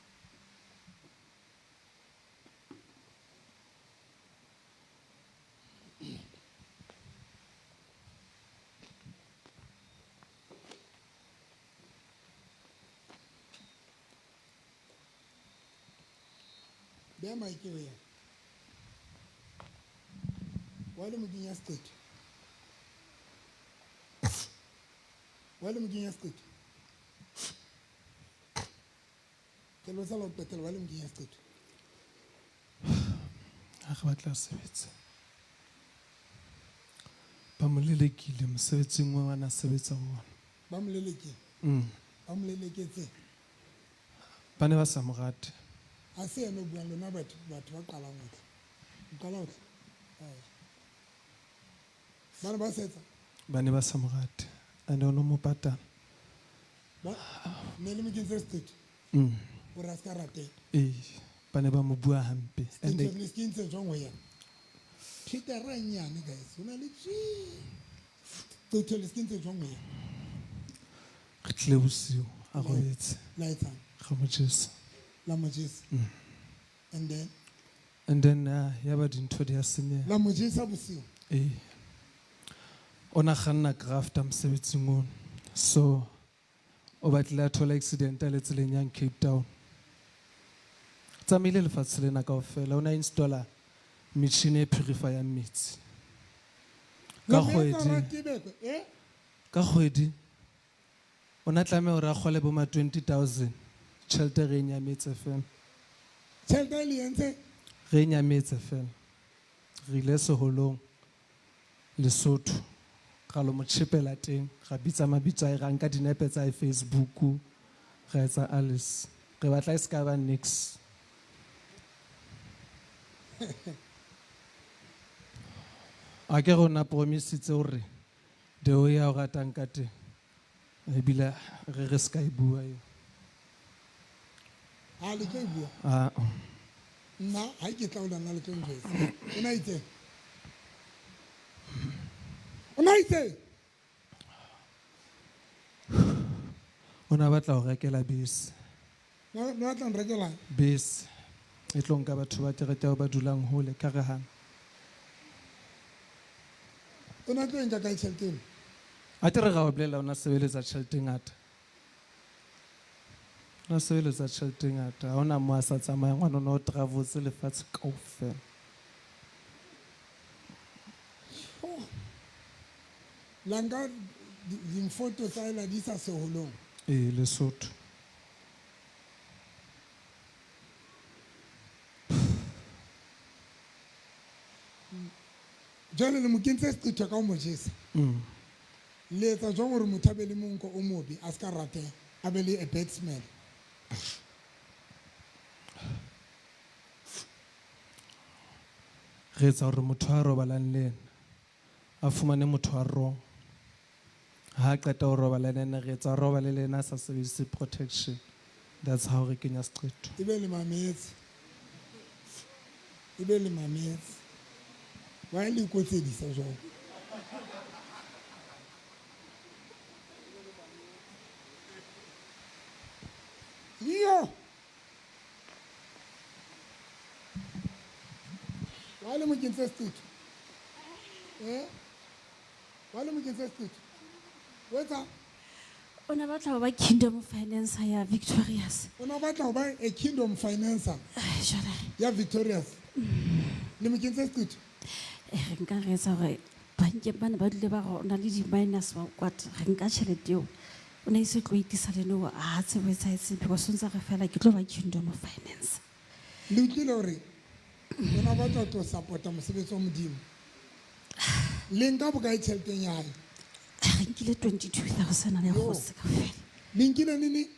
Beha mic eo ya. Wa le mo kenya seqetho? Wa le mo kenya seqetho? Ke lo sala ho qetela, wa le mo kenya seqetho? Ha re batla ho sebetsa. Ba mo lelekile mosebetsing oo a na sebetsa ho ona. Ba mo lelekile? Ba mo leleketse? Ba ne ba sa mo rate. Ha se yena o buang lona batho, batho ba qalang ho tla. O qala ho tla? Ai. Ba ne ba setsa? Ba ne ba sa mo rate. And o no mo patala. Ba ne le mo kentse seqetho? Hore a se ka rateha? Ee, ba ne ba mo bua hampe. And Seqetho le se kentse jwang ho yena? Peter a nyane, guys. Ho na le tjhe. Seqetho le se kentse jwang ho yena? Re tlile bosiu, a robetse. La etsang? Re mo jesa. La mo jesa. And then? And then, ya ba dintho di a senyeha. La mo jesa bosiu? Ee. O na kganna grafta mosebetsing ono. So, o batlile a thola accident a le tseleng yang Cape Town. Tsamaile lefatshe lena kaofela, o na installa metjhini e purifyang metsi. Ka La mo etsa kgwedi. ratebekwe, eh? Ka kgwedi, o na tlameha hore a kgole bo ma 20,000. Tjhelete re e nyametse fela. Tjhelete e le entse? Re e nyametse fela. Re ile seholong Lesotho. Ra lo mo tjhepela teng, ra bitsa mabitso a hae, ra nka dinepe tsa hae Facebook, ra etsa Alice. Re batla e se ka ba nix. A ke rona promisitse hore the way a o ratang ka teng. Ebile re re se ka e bua eo. Ha le tlo e bua? Ah. Nna ha ke tla ho lona le tlo njwetsa. O na itseng? O na itse? O ne a batla ho rekela bese. No no batla nrekela. Bese. E tlo nka batho ba kereke ba dulang hole ka re hana. O na tlo e nka kae tjhelete eno? A te re ra o bolela o na sebeletsa tjhelete e ngata. O na sebeletsa tjhelete e ngata. Ha hona mo a sa tsamayang ngwana o ne o travotse lefatshe kaofela. La nka difoto tsa hae la di isa seholong. Ee, Lesotho. Jwale le mo kentse seqetho ka ho mo jesa. Le etsa jwang hore motho a be le monko o mobe a ska rateha, a be le a bad smell? Re etsa hore motho a robalang le yena a fumane motho wa wrong. Ha a qeta ho robala le yena, re etsa a robale le yena a sa sebedise protection. That's how re kenya seqetho. Ebe le mametse. Ebe le mametse. Why le ikotsedisa jwalo? Yo! Why le mo kentse seqetho? Eh? Why le mo kentse seqetho? O etsa? O ne batla ho ba kingdom financer ya Victorious. O ne batla ho ba a kingdom financer Jwale. ya Victorious. Le mo kentse seqetho? Re nka re etsa hore bankeng bana ba dule ba re o na le di-minus wa kwat, re nka tjhelete eo. O ne ise tlo itisa le no a tsebo e etsahetseng because o ntse re fela ke tlo ba kingdom finance. Le utlwile hore o ne batla ho tlo support-a mosebetsi wa Modimo. Le nka bokae tjheleteng ya hae? Re nkile 22,000 le kgotsi kaofela. Le nkile nini?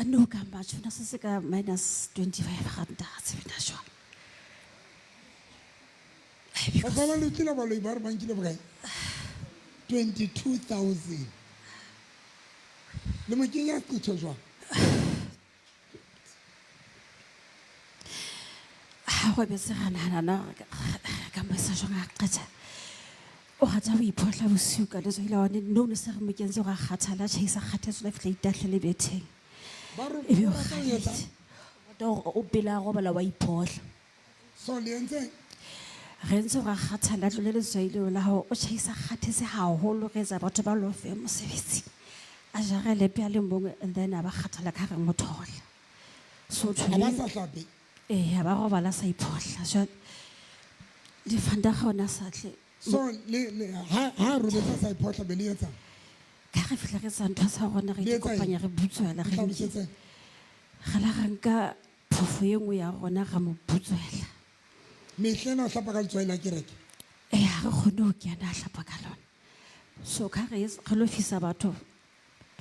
No, ka March, o na se se ka minus 25 ranta, ha tsebe na jwang. Ba le utlwile baloi ba re ba nkile bokae? 22,000. Le mo kenya seqetho jwang? Ha ho betse ra nahana na hore ka mo etsa jwang ha qeta. O rata ho iphohla bosiu ka letswai la one, no ne se re mo kentse hore a kgathala, a tjhaisa kgathetse, o la fihla itahlele betheng. Ba re Ebe o o rata ho etsa? kgathetse. Rata hore o pele a robala wa iphohla. So le entse? Re ntse hore a kgathala, a tlole letswai leo la hore o tjhaisa kgathetse haholo, re etsa batho ba lofe mosebetsing. A jare lepe a le mong, and then a ba kgathala ka re mo thola. So Ha ba sa hlape? Ee, ha ba robala sa iphohla. Jwale, lefanta ga ona sa tle. So le ha robetse sa iphohla be le etsang? Ka re fihla re etsa ntho tsa rona, re Le etsa eng? ikopanya, re butswela, re Ntlhalosetseng. Re la re nka phofo e nngwe ya rona ra mo butswela. Mehleng o hlapa ka letswai la kereke? Ee, ha re kgone ho kena a hlapa ka lona. So ka re re lo fisa batho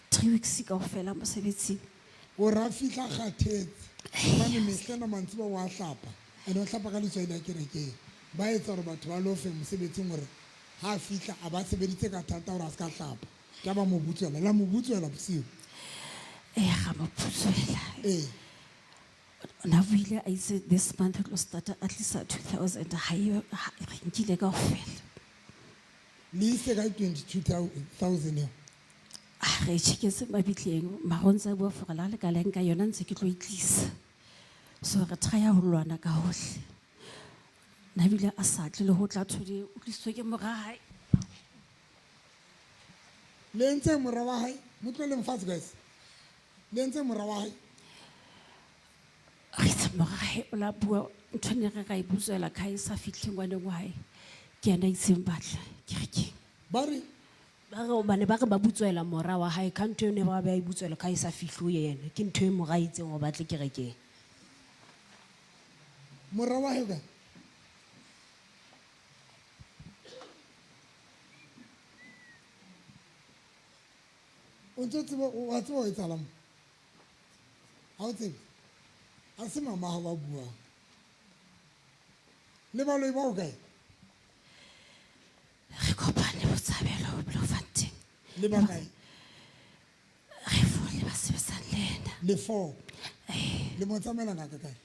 3 weeks kaofela mosebetsing. O ra fihla kgathetse. Hobane mehleng a mantsiboya wa hlapa. And o hlapa ka letswai la kerekeng. Ba etsa hore batho ba lofe mosebetsing hore ha fihla a ba sebeditse ka thata hore a ska hlapa. Ka ba mo butswela, la mo butswela bosiu. Ee, ra mo butswela. Ee. O na buile a itse this month o tlo starta a tlisa 2,000, ha eyo, ha, re nkile kaofela. Le ise kae 22,000 eo? Ah, re tjheketse mabitleng, mara o ntse a bua for la le ka le nka yona ntse ke tlo e tlisa. So re try-a ho lwana ka hohle. Na bile a sa tle le ho tla thole, o tlisitswe ke mora hae. Le entse mora wa hae? Mo tlohelleng fatshe, guys. Le entse mora wa hae? Re itse mora hae o la bua ntho ne re ra e butswela ka e sa fihle ngwaneng wa hae. Ke yena a itseng batla kerekeng. Ba re? Ba re hobane ba re ba butswela mora wa hae, ka ntho eo ne ba ba e butswela ka e sa fihle ho yena. Ke ntho e mora a itseng hore ba tle kerekeng. Mora wa hae o kae? O ntso tseba, o a tseba ho etsahalang mo? Ha o tsebe? Ha se mama ha ba buang. Le baloi ba ho kae? Re kopane Botshabelo, Bloemfontein. Le ba kae? Re four le ba sebetsang le yena. Le four? Ee. Le mo tsamaela ngaka kae?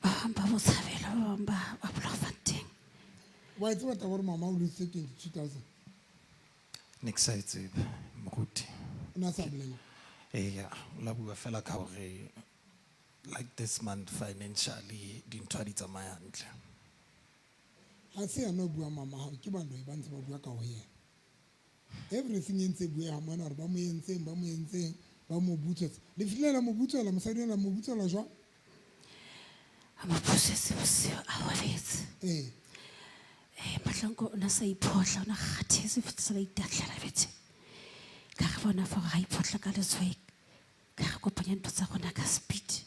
Ba bang ba Botshabelo, ba bang ba Bloemfontein. Wa e tseba taba gore mama o lositse 22,000? Ne ke sa e tsebe moruti. O ne a sa bolela? Eya, o la bua fela ka hore like this month financially dintho ha di tsamaye hantle. Ha se yena o bua mama hao, ke baloi ba ntse ba bua ka ho yena. Everything e ntse e bueha mona hore ba mo entseng, ba mo entseng, ba mo butswetsa. Le fihlile la mo butswela, mosadi la mo butswela jwang? A mo busetse bosiu a robetse. Ee. Eh, Mahlanko o ne a sa iphohla, o ne a kgathetse ho fetisa ba itahlela betheng. Ka re bona for ha iphohla ka letswai, ka re kopanya ntho tsa rona ka speed.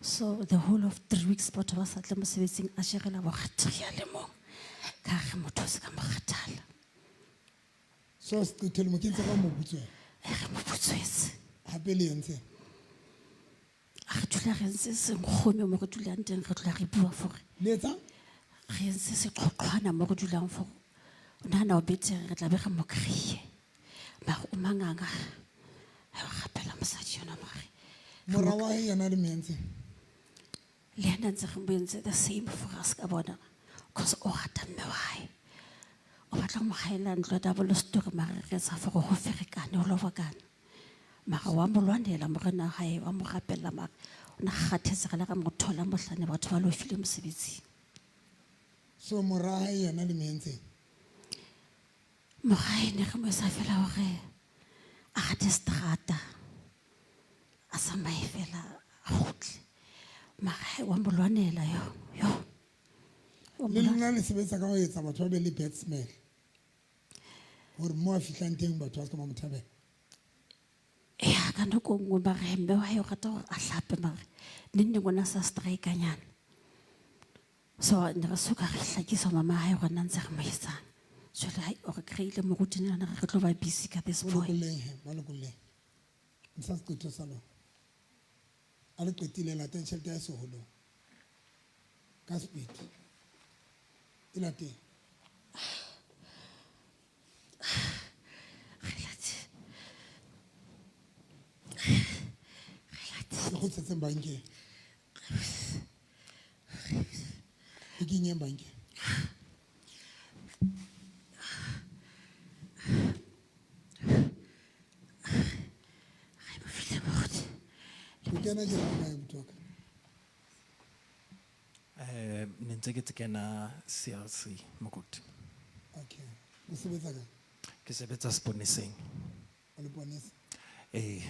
So the whole of 3 weeks batho ba sa tle mosebetsing a jerela bokgathari a le mong. Ka re motho o se ka mo kgathala. So seqetho le mo kentse ka mo butswela? Eh, re mo butswetse. Hape le entse? A re dula re ntse senkgome mo re dulang teng, re dula re bua for. Le etsang? Re entse seqhoqhwana mo re dulang for. O nahana o betere re tla be re mo kry-e. Mara o manganga. Ha o rapela mosadi yona mare. Mora wa hae yena le mo entseng? Le yena ntse re mo entse the same for us ka bona. Cause o rata mme wa hae. O batla ho mo haella ntlo ya double story mare re etsa for ho ferekane, ho lobokana. Mara wa mo lwanela morena wa hae, wa mo rapella mara o na kgathetse re le re mo thola mohlane batho ba lofile mosebetsing. So mora wa hae yena le mo entseng? Mora hae ne re mo etsa fela hore a rate seterata, a tsamaye fela a kgutle. Mara hae wa mo lwanela yo, yo. Wa mo Le lona lwanela. le sebetsa ka ho etsa batho ba be le bad smell. Hore mo a fihlang teng batho ba se ka ba mo thabela. Ya, ka nako e nngwe mara mme wa hae o rata hore a hlape mara neng neng o na sa strike-anyana. So ne re soka re hlakisa mama hae hore na ntse re mo etsang. Jwale hai o re kry-ile moruti ne re re tlo ba busy ka this Mo point. lokolleng he, ba lokolleng. Ntsha seqetho sa lona. A le qetile lateng tjhelete ya seholong. Ka speed. E lateng. Re late. Re late. E kgutletseng bankeng. E kenyeng bankeng. Re mo fihle moruti. O kena ke rona ya botoka. Ne ntse ke tse kena CLC moruti. Okay. O sebetsa kae? Ke sebetsa seponeseng. O le ponesa? Ee.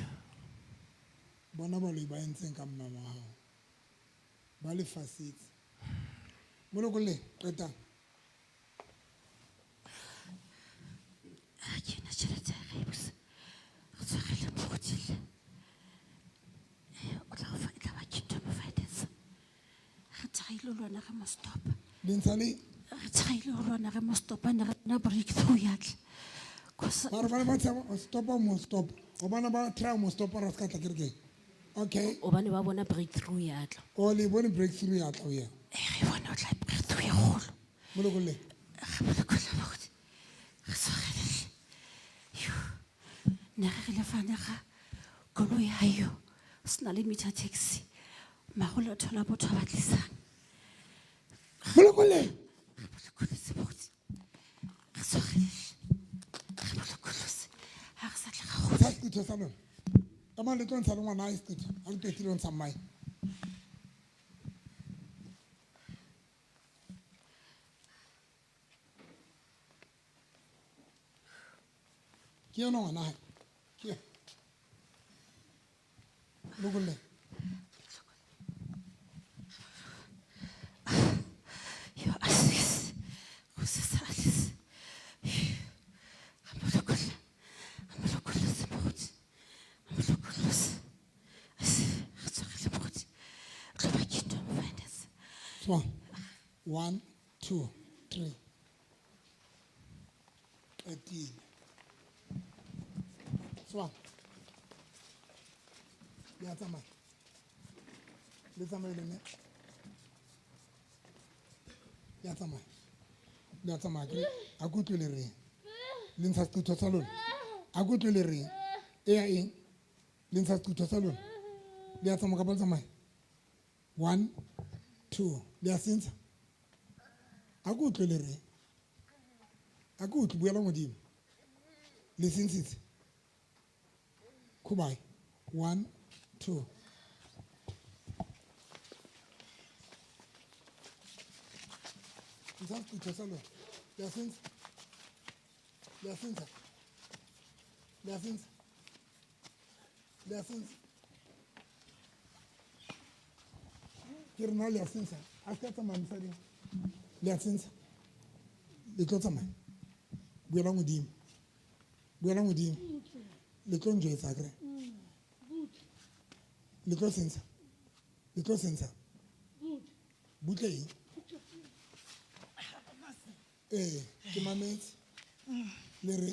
Bona baloi ba entseng ka mme wa hao. Ba le fasitse. Mo lokolleng, qetang. Ha ke na tjhelete ya re buse. Re tshwarele moruti le. O tla go fa, e tla ba Kingdom Finance. Re tshwaile ho lwana re mo stop. Le ntsha le? Re tshwaile ho lwana re mo stop, ne re na breakthrough ya tla. Cause Ba re ba ne ba tshaba, o stopa mo stop. Hobane ba try mo stopa ra ska tla kerekeng. Okay. Hobane ba bona breakthrough ya tla. O le bone breakthrough ya tla ho yena. Eh, re bone o tla breakthrough ya kgolo. Mo lokolleng. Re mo lokolle moruti. Re tshwarele. Yo. Ne re re le fane ga koloi ha yo. Se na le meter taxi. Mara o thola motho a ba tlisang. Mo lokolleng. Re mo lokolletse moruti. Re tshwarele. Re mo lokollotse. Ha re sa tla ra kgutla. Ntsha seqetho sa lona. Ka mang le tlo ntsha le ngwana hae seqetho? Ha le qetile ho ntsha mmae. Ke yona ngwana hae. Ke yena. Lokolle. Yo, Alice. Go se sa Alice. Re mo lokolle. Re mo lokollotse moruti. Re mo lokollotse. Alice, re tshwarele moruti. O tlo ba Kingdom Finance. Tswa. 1, 2, 3. Qetile. Tswa. Le a tsamaya. Le tsamaye le ne. Le a tsamaya. Le a tsamaya, akere? A ke utlwe le reng? Le ntsha seqetho sa lona? A ke utlwe le reng? E ya eng? Le ntsha seqetho sa lona? Le a tsamaya kapa le tsamaya? 1, 2. Le a se ntsha? A ke utlwe le reng? A ke utlwe, buela modimo. Le sentshitse. Khubai. 1 2. Ntsha seqitho sa lona. Le a sentsha. Le a sentsha. Le a sentsha. Le a sentsha. Ke re na le a sentsha. A se ka tsamaya mosadi. Le a sentsha. Le tlo tsamaya. Buela modimo. Buela modimo. Le tlo njwetsa akere. Le tlo sentsha. Le tlo sentsha. Butle eng? Ee, ke mametse. Le re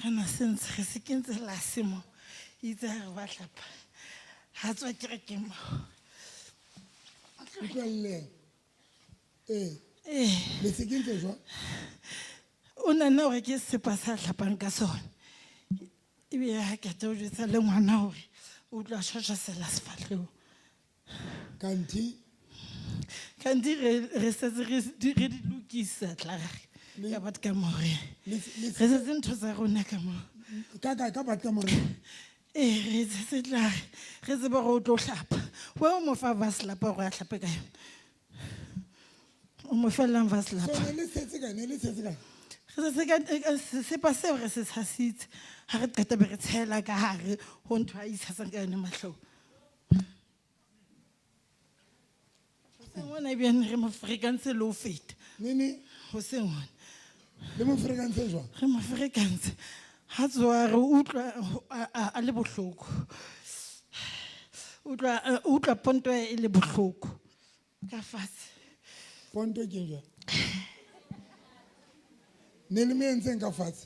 Re na sentse re se kentse lase mo. Itse ha re ba hlapa. Ha tswa kerekeng mo. Utlwelleng. Ee. Ee. Le se kentse jwang? O nahana hore ke sepa sa hlapang ka sona. Ebile ha ke tlo jwetsa le ngwana hore o utlwa shashasela sefahlehong. Kanti? Kanti re setse re di lokisa tlare. Ka batho ka more. Re setse ntho tsa rona ka mo. Ka kae, ka batho ka more? Ee, re setse tlare. Re tsebe hore o tlo hlapa. Wa o mo fa vaslapa hore a hlape ka yona. O mo fellang vaslapa. So ne le setse kae, ne le setse kae? Re setse ka sesepa seo re se tshasitse. Ha re qeta be re tshela ka hare ho ntho a itshasang ka yona mahlong. Hoseng hona ebile re mo ferekantse le ho feta. Nene? Hoseng hona. Le mo ferekantse jwang? Re mo ferekantse. Ha tsoha re utlwa a le bohloko. Utlwa ponto e le bohloko. Ka fatshe. Ponto ke jwang? Ne le mo entseng ka fatshe?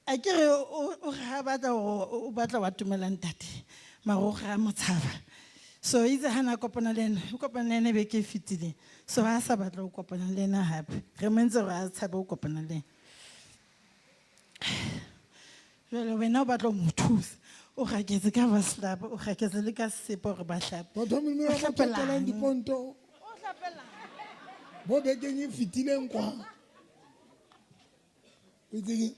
A ke re o re ha batla hore o batla wa tumela ntate. Mara o re a mo tshaba. So itse ha na kopana le ena, o kopana le ena beke e fetileng. So ha sa batla ho kopana le ena hape. Re mo entse hore a tshabe ho kopana le ena. Jwale wena o batla ho mo thusa. O raketse ka vaslapa, o raketse le ka sesepa hore ba hlape. Batho ba Modimo O ba hlapelang? tlhokelang diponto. O hlapelang? Bo bekeng e fetileng kwa. O itse ke?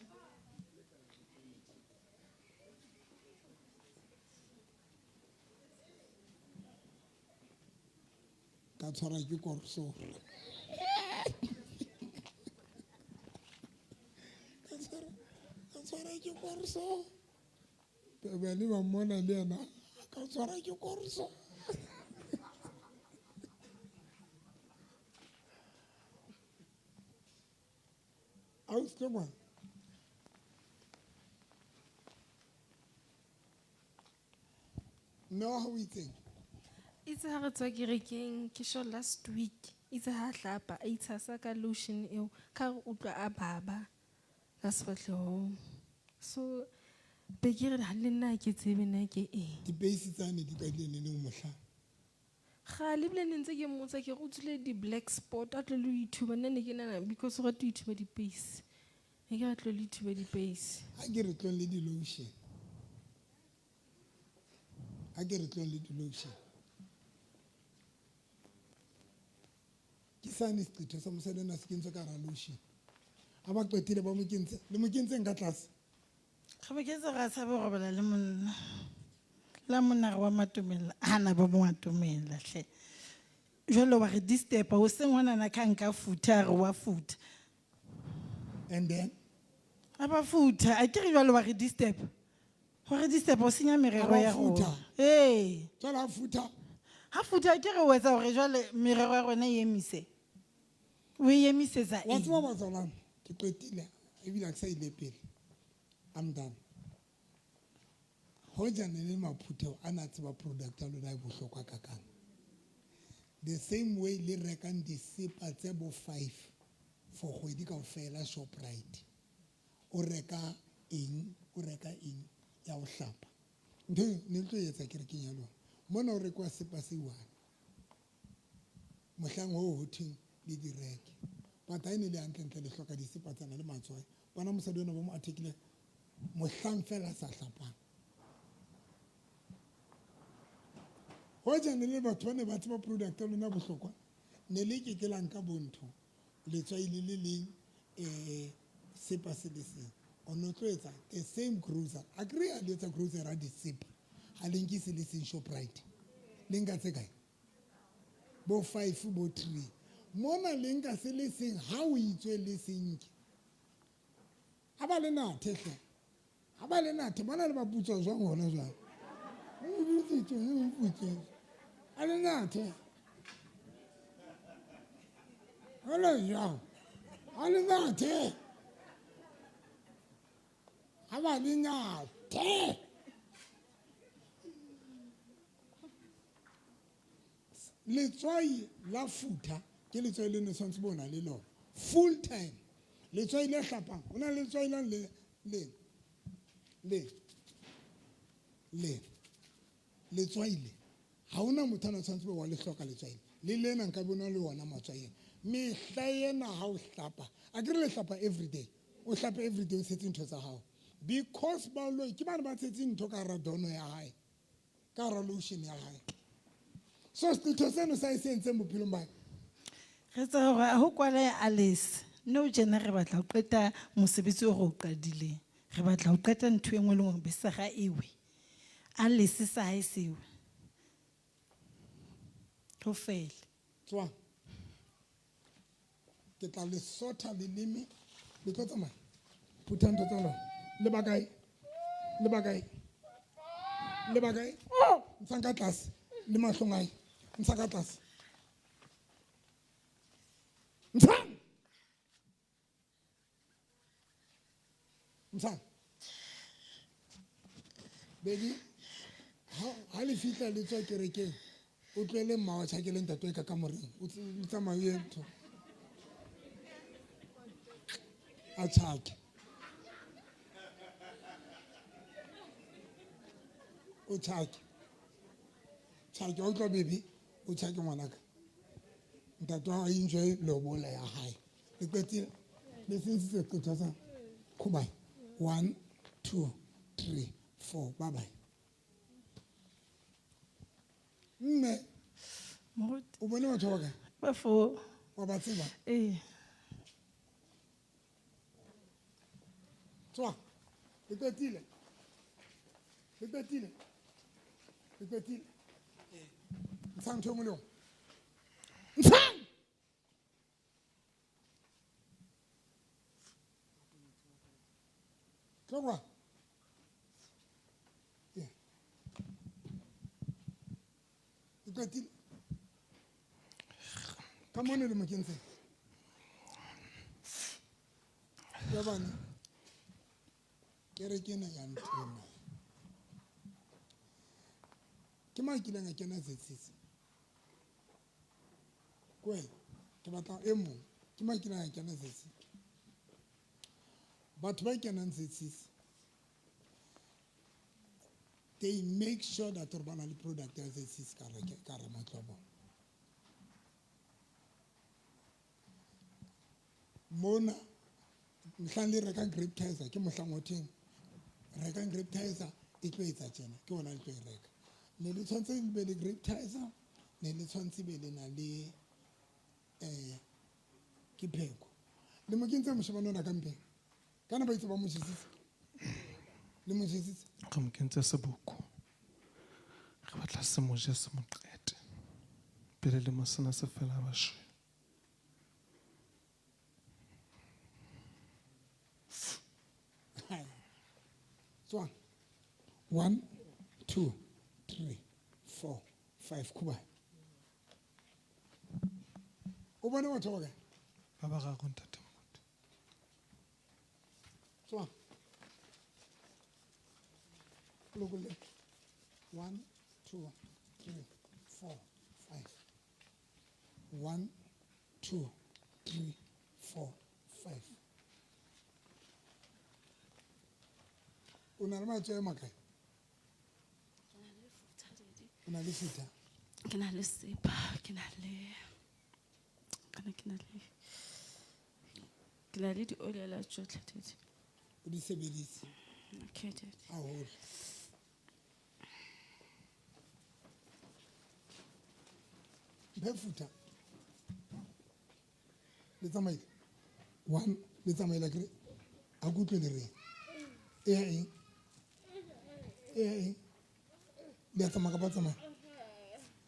Ka tshwarwa ke korso. Ka tshwarwa ke korso. Bane ba mmona le yena. Ka tshwarwa ke korso. Ausi tlo kwana. Mme wa hao o itseng? Itse ha re tswa kerekeng, ke sure last week, itse ha hlapa, a itshasa ka lotion eo, ka re utlwa a baba ka sefahlehong. So, be ke re ha le nna ha ke tsebe na ke eng. Dipeisi tsane di qadile neneng mohla? Kgale ebile ne ntse ke mmotsa ke re o tswile di-black spot, a tlo le ho ithuba. Nna ne ke nahana because o rata ho ithuba dipeisi. Ne ke re a tlo le ho ithuba dipeisi. Ha ke re tlong le di-lotion. Ha ke re tlong le di-lotion. Ke sane seqetho sa mosadi ona se kentswe ka hara lotion. Ha ba qetile ba mo kentse, le mo kentseng ka tlase? Re be ke tse ra tshabe ho robala le monna. La monna re wa matomela, hana ba mo matomela hle. Jwale wa re disturb-a, hoseng hona na ka nka futha, re wa futha. And then? A ba futha, a ke re jwale wa re disturb. Wa re disturb, o senya merero A ba ya rona. futha? Ee. Jwale ha futha? Ha futha, a ke re o etsa hore jwale merero ya rona e emise. O e emisetsa Wa eng? tseba batsalwane, ke qetile, ebile ha ke sa ile pele. I'm done. Hoja ne le maphutheo a na tseba product ya lona e bohlokwa kakang. The same way le rekang disepa tse bo 5 for kgwedi kaofela Shoprite. O reka eng, o reka eng ya ho hlapa. Ntho e ne le tlo etsa kerekeng ya lona. Mona o rekwa sepa se one. Mohlang hoo ho thweng le di reke. But ha e ne le hantlentle le hloka disepa tsena le matswai. Bona mosadi ona ba mo athekile mohlang fela a sa hlapang. Hoja ne le batho ba ne ba tseba product ya lona bohlokwa, ne le ke ke la nka bontho, letswai le le leng, Sepa se le seng. O no tlo etsa the same grocery. Akere ha le etsa grocery ya disepa, ha le nke se le seng Shoprite. Le nka tse kae? Bo 5, bo 3. Mona le nka se le seng ha o itswe le se nke. Ha ba le nathe hle. Ha ba le nathe, bona le ba putswa jwang hona jwang. O putsitswe, o putsitswe. A le nathe. Ha le jwang? Ha le nathe. Ha ba le nathe. Letswai la futha ke letswai le ne tshwanetse bo na le lona full time. Letswai le hlapang, ho na le letswai la le le le le letswai le ha hona motho a na tshwanetse bo wa le hloka letswai le lena nka bona le ona matswai. Mehla ena ha o hlapa, akere le hlapa every day, o hlape every day o tshetse ntho tsa hao, because baloi ke bana ba tshetse ntho ka hara dono ya hae, ka hara lotion ya hae. So setho seno sa e se entseng bophelong ba hae. Re tseba hore ha ho kwale Alice, nou tjena re batla ho qeta mosebetsi o re o qadileng. Re batla ho qeta ntho e nngwe le nngwe besega ewe. Alice sa hae seo. Ho fele. Tswa. Ke tla le sotha leleme, le tlo tsamaya. Phutha ntho tsa lona. Le ba kae? Le ba kae? Le ba kae? Ntshang ka tlase le mahlong a hae. Ntsha ka tlase. Ntshang! Ntshang. Baby, ha le fihla le tswa kerekeng, o tlohele mma wa tjhakele ntate ka kamoreng. O tsamaye o ye ntho. A tjhake. O tjhake. Tjhake, wa utlwa baby? O tjhake ngwanaka. Ntate wa enjoy lobola ya hae. Le qetile? Le sentse qetwa sa? Khubai. 1 2 3 4. Bye bye. Mme, Moruti. o bone batho ba kae? Ba fo. Wa ba tseba? Ee. Tswa. Le qetile? Le qetile? Le qetile? Ntshang ntho e nngwe le e nngwe. Ntshang! Tlo kwa. Yeah. Le qetile? Ka mona le mo kentseng? Ya bana. Kereke ena ya ntena. Ke mang a kileng a kena ZCC? Ke wena. Ke batla e mong. Ke mang a kileng a kena ZCC? Batho ba kenang ZCC, they make sure that gore ba na le product ya ZCC ka hara matlo a bona. Mona mohlang le rekang Grapetizer, ke mohlang o theng rekang Grapetizer e tlo etsa tjena, ke ona le tlo e reka. Ne le tshwanetse le be le Grapetizer, ne le tshwanetse be le na le ke pheko. Le mo kentse moshemane ona ka mpeng? Kana ba itse ba mo jesitse? Le mo jesitse? Re mo kentse seboko. Re batla se mo je se mo qete. Pele lemo sena se fela ba shwe. Tswa. 1 2 3 4 5 khuba. O bone batho ba kae? Ba bararo ntate Moruti. Tswa. Lokolle. 1 2 3 4 5. 1 2 3 4 5. O na le matswai a makae? O na le futha? Ke na le sepa, ke na le, kana ke na le, ke na le diolela tsotlhe, Daddy. O di sebedise. Okay, Daddy. Haholo. Mphe futha. Le tsamaile. 1, le tsamaile akere? A ke utlwe le reng. E ya eng? E ya eng? Le a tsamaya kapa tsamaya?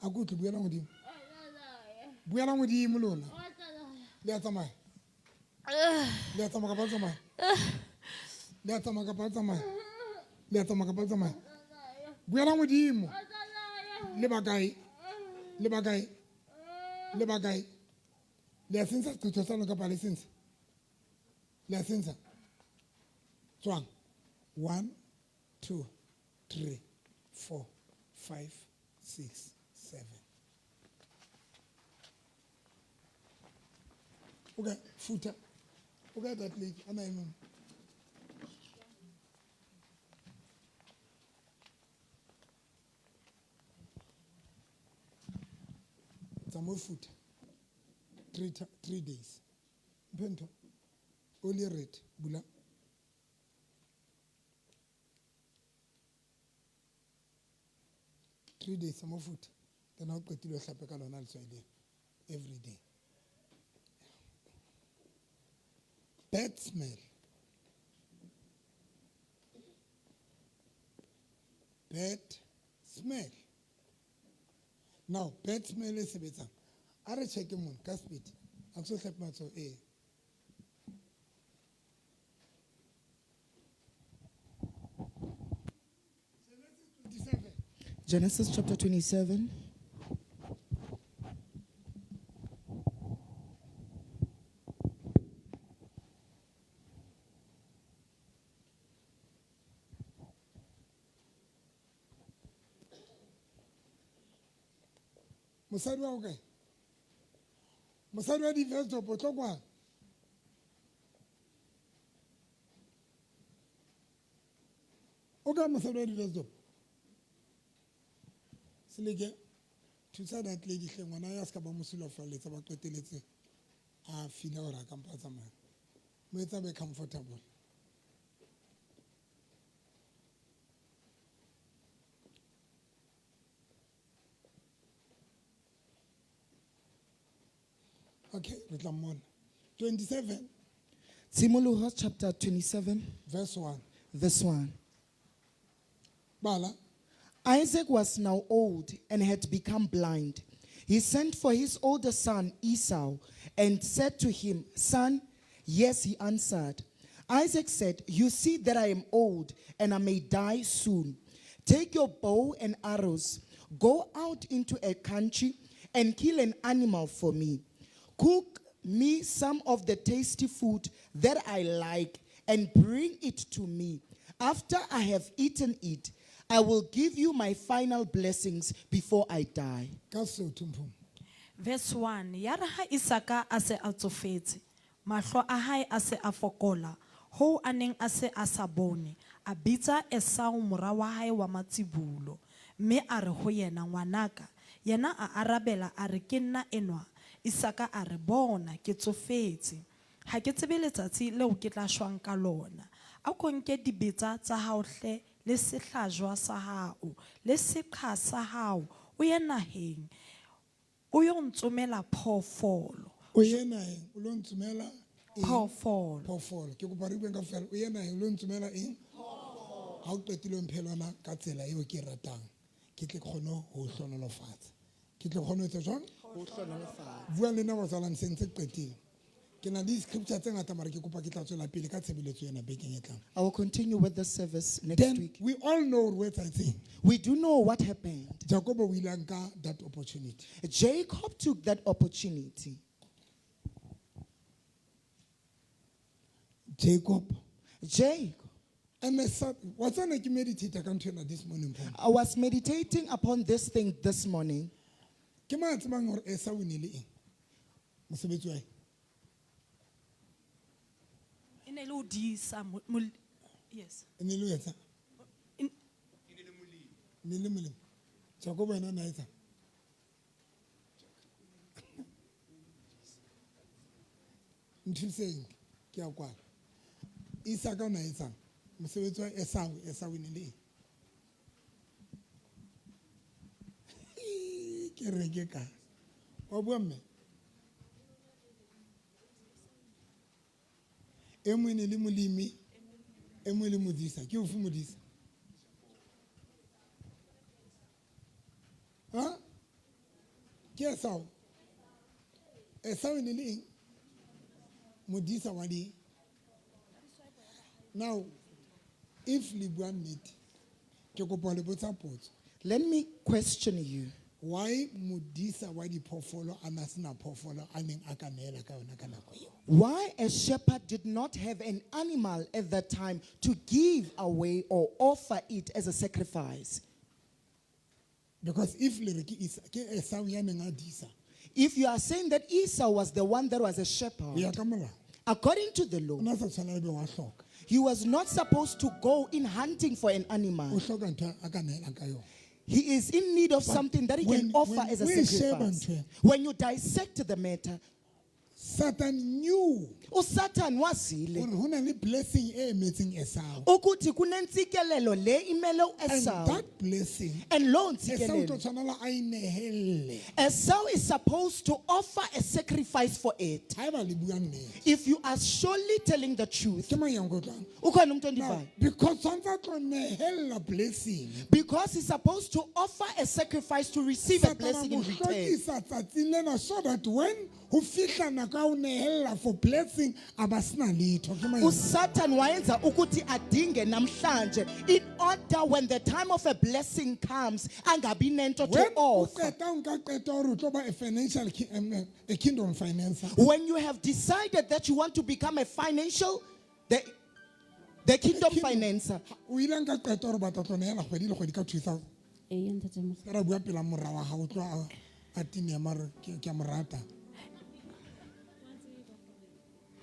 A ke utlwe, buela modimo. Buela modimo lona. Le a tsamaya? Le a tsamaya kapa tsamaya? Le a tsamaya kapa tsamaya? Le a tsamaya kapa tsamaya? Buela modimo. Le ba kae? Le ba kae? Le ba kae? Le a sentsha seqetho sa lona kapa le sentsha? Le a sentsha? Tswang. 1 2 3 4 5 6 7. Okay, futa. Okay, that lady. Ana e mong. Tsamao futa. 3 days. Mphe ntho. Oli red. Bula. 3 days tsamao futa. Then ha o qetile o hlape ka lona letswai leo. Every day. Bad smell. Bad smell. Now, bad smell e sebetsang. A re check mona ka speed. A ke so hlape matsoho, ee. Genesis chapter 27. Mosadi wa kae? Mosadi wa di-Vestop o tlo kwang? O kae mosadi wa di-Vestop? Seleke, thusa that lady hle, ngwana ya se ka ba mo sulafalletsa, ba qeteletse a feel-a hore a ka mpa tsamaya. Mo etsa be comfortable. Okay, re tla mmona. 27. Tshimoloho chapter 27, verse 1. Verse 1. Bala. Isaac was now old and had become blind. He sent for his older son Esau and said to him, Son, yes, he answered. Isaac said, You see that I am old and I may die soon. Take your bow and arrows, go out into a country and kill an animal for me. Cook me some of the tasty food that I like and bring it to me. After I have eaten it, I will give you my final blessings before I die. Ka Sesotho, Mpho. Verse 1. Ya re ha Isaka a se a tsofetse, mahlo a hae a se a fokola, hoo a neng a se a sa bone, a bitsa Esau mora wa hae wa matsibolo, mme a re ho yena, ngwanaka. Yena a arabela a re, ke nna enwa. Isaka a re, bona, ke tsofetse. Ha ke tsebe letsatsi leo ke tla shwang ka lona. A ko nke dibetsa tsa hao hle, le sehlajwa sa hao, le seqha sa hao, o ye naheng, o yo ntsomela phoofolo. O ye naheng, o lo ntsomela eng? Phoofolo. Phoofolo. Ke kopa re bueng kaofela. O ye naheng, o lo ntsomela eng? Ha o qetile o mphe lona ka tsela eo ke e ratang, ke tle ke kgone ho o hlohonolofatsa. Ke tle ke kgone ho etsa jwang? Ho hlohonolofatsa. Bua le nna batsalwane, se ntse ke qetile. Ke na le di-scripture tse ngata, mara ke kopa ke tla tswela pele ka tshebeletso ena bekeng e tlang. I will continue with the service next Then week. we all know what etsahetseng. We do know what happened. Jacob o ile a nka that opportunity. Jacob took that opportunity. Jacob. Jacob. And I sat, what's on ke meditate ka ntho ena this morning, Paul? I was meditating upon this thing this morning. Ke mang a tsebang hore Esau o ne le eng? Mosebetsi wa hae? E ne le ho disa yes. E ne le ho etsa? E ne le molemi. Jacob yena o ne a etsa? Nthuseng, ke a kwala. Isaka o ne a etsang? Mosebetsi wa Esau, Esau e ne le eng? Ke re ke ka. Wa bua mme? E mongwe e ne le molemi. E mong le modisa, ke ofe modisa? Ha? Ke Esau. Esau e ne le eng? Modisa wa di. Now, if le bua nnete, ke kopa le botsa potso. Let me question you. Why modisa wa diphoofolo a na sena phoofolo a neng a ka neela ka yona ka nako eo? Why a shepherd did not have an animal at that time to give away or offer it as a sacrifice? Because if le re ke Isa, ke Esau ya neng a disa. If you are saying that Esau was the one that was a shepherd, Ho ya ka molao. according to the law, O na sa tshwanela be wa hloka. he was not supposed to go in hunting for an animal. O hloka ntho a ka neelang ka yona. He is in need of But something that he can offer when as a we sheba sacrifice. ntho e- When you dissect the matter, Satan knew uSatan wazile hore ho na le blessing e emetseng Esau. ukuthi kunentsikelelo le imele And uEsau. that blessing, And loo Esau o tlo ntsikelelo, tshwanela a inehelle. Esau is supposed to offer a sacrifice for it. Haeba le bua nnete. If you are surely telling the truth, Ke mang ya nkutlwang? ukhona umuntu Now, ondivayo? because tshwantse a tlo nehella blessing. Because he's supposed to offer a sacrifice to receive a Satan a blessing mo in return. hlokisa tsatsing lena so that when ho fihla nako ya ho nehella for blessing, a ba sena letho. Ke mang ya uSatan wayenza ukuthi adinge namhlanje in order when the time of a blessing comes angabi nento to When o offer. qeta o nka qeto ya hore o tlo ba a financial a kingdom financer. When you have decided that you want to become a financial, the kingdom financer. O ile nka qeto hore o batla tlo nehela kgwedi le kgwedi ka 2000. Ee, ntate Moruti. Ka ra bua pela mora wa hao, o tlo a tinea mare ke a mo rata.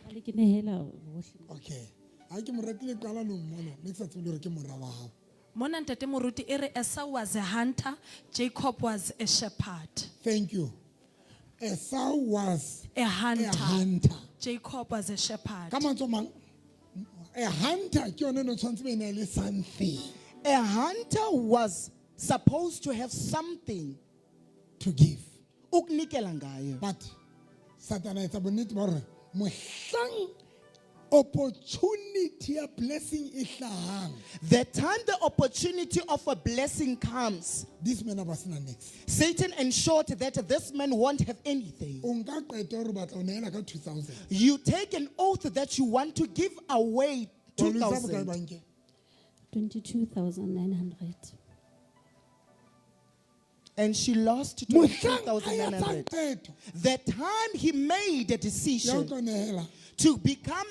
Jwale ke nehela hohle. Okay. Ha ke mo ratile qala no mmona, ne ke sa tsebe le hore ke mora wa hao. Mona ntate Moruti e re Esau was a hunter, Jacob was a shepherd. Thank you. Esau was A hunter. A hunter. Jacob was a shepherd. Ka mantswe a mang, a hunter ke yone no tshwantse be ne le something. A hunter was supposed to have something to give. Ukunikela ngayo. But Satan a etsa bonnete ba hore mohlang opportunity ya blessing e hlahang, The time the opportunity of a blessing comes, this man a ba sena niks. Satan ensured that this man won't have anything. O nka qeto hore o batla ho nehela ka 2000. You take an oath that you want to give away Wa lo isa bokae 2000. bankeng? 22,900. And she lost Mohlang a etsang 22,900. qeto The time he made a decision ya ho tlo nehela, to become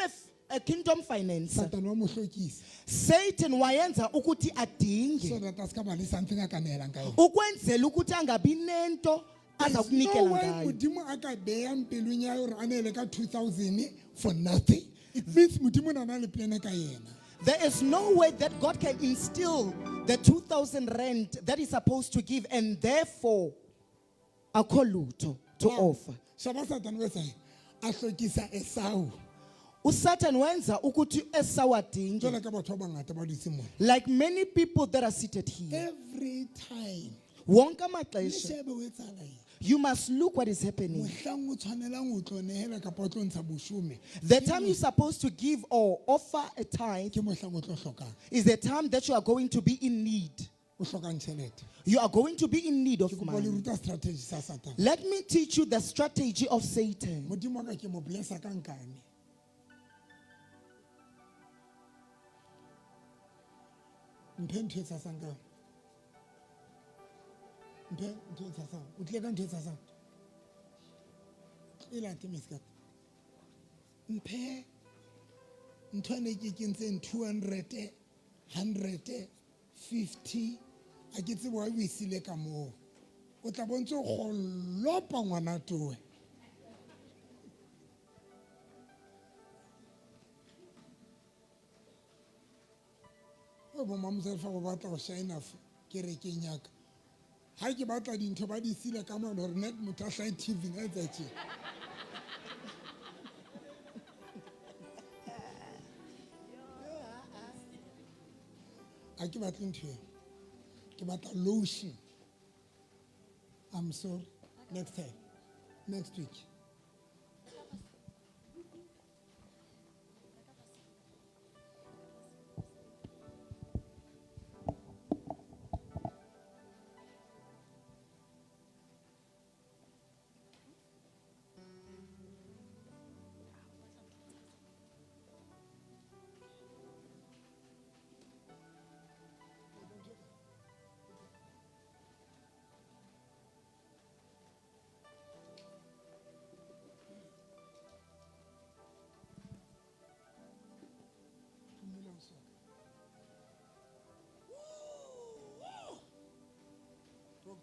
a kingdom financer, Satan wa mo hlokisa. Satan wayenza ukuthi adinge. So that a ska ba le something a ka nehelang ka yona. Ukwenzela ukuthi angabi nento There's no azakunikela way ngayo. Modimo a ka beyang pelong ya hore a nehele ka 2000 for nothing. It means Modimo o na na le plan ka yena. There is no way that God can instill the 2,000 rand that he's supposed to give and therefore akho lutho to Now, offer. Shaba Satan o etsang? A hlokisa Esau. uSatan wenza ukuthi Esau adinge. Jwalo ka batho ba bangata ba dutse mona. Like many people that are seated here. Every time. Wonke Le amaxesha. shebe o etsahala eng. You must look what is happening. Mohlang o tshwanelang ho tlo nehela kapa o tlo ntsha boshome. The time you're supposed to give or offer a tithe Ke mohlang o tlo hlokang. is the time that you are going to be in need. O hlokang tjhelete. You are going to be in need of Ke kopa le money. ruta strategy sa Satan. Let me teach you the strategy of Satan. Modimo wa ka ke mo blessa ka nkane. Mphe ntho e tshasang ka. Mphe ntho e tshasang. O tlile ka ntho e tshasang. E late meskat. Mphe ntho ene ke kentseng 200, 100, 50. A ke tsebe why o e siile ka moo. O tla bo ntse o kgolopa ngwana towe. O bo Mamselfa ba batla ho shine kerekeng ya ka. Ha ke batla dintho ba di siile ka mane hore net motho a hlahe T V a etsa tje. Ha ke batle ntho eo. Ke batla lotion. I'm sorry. Next time. Next week.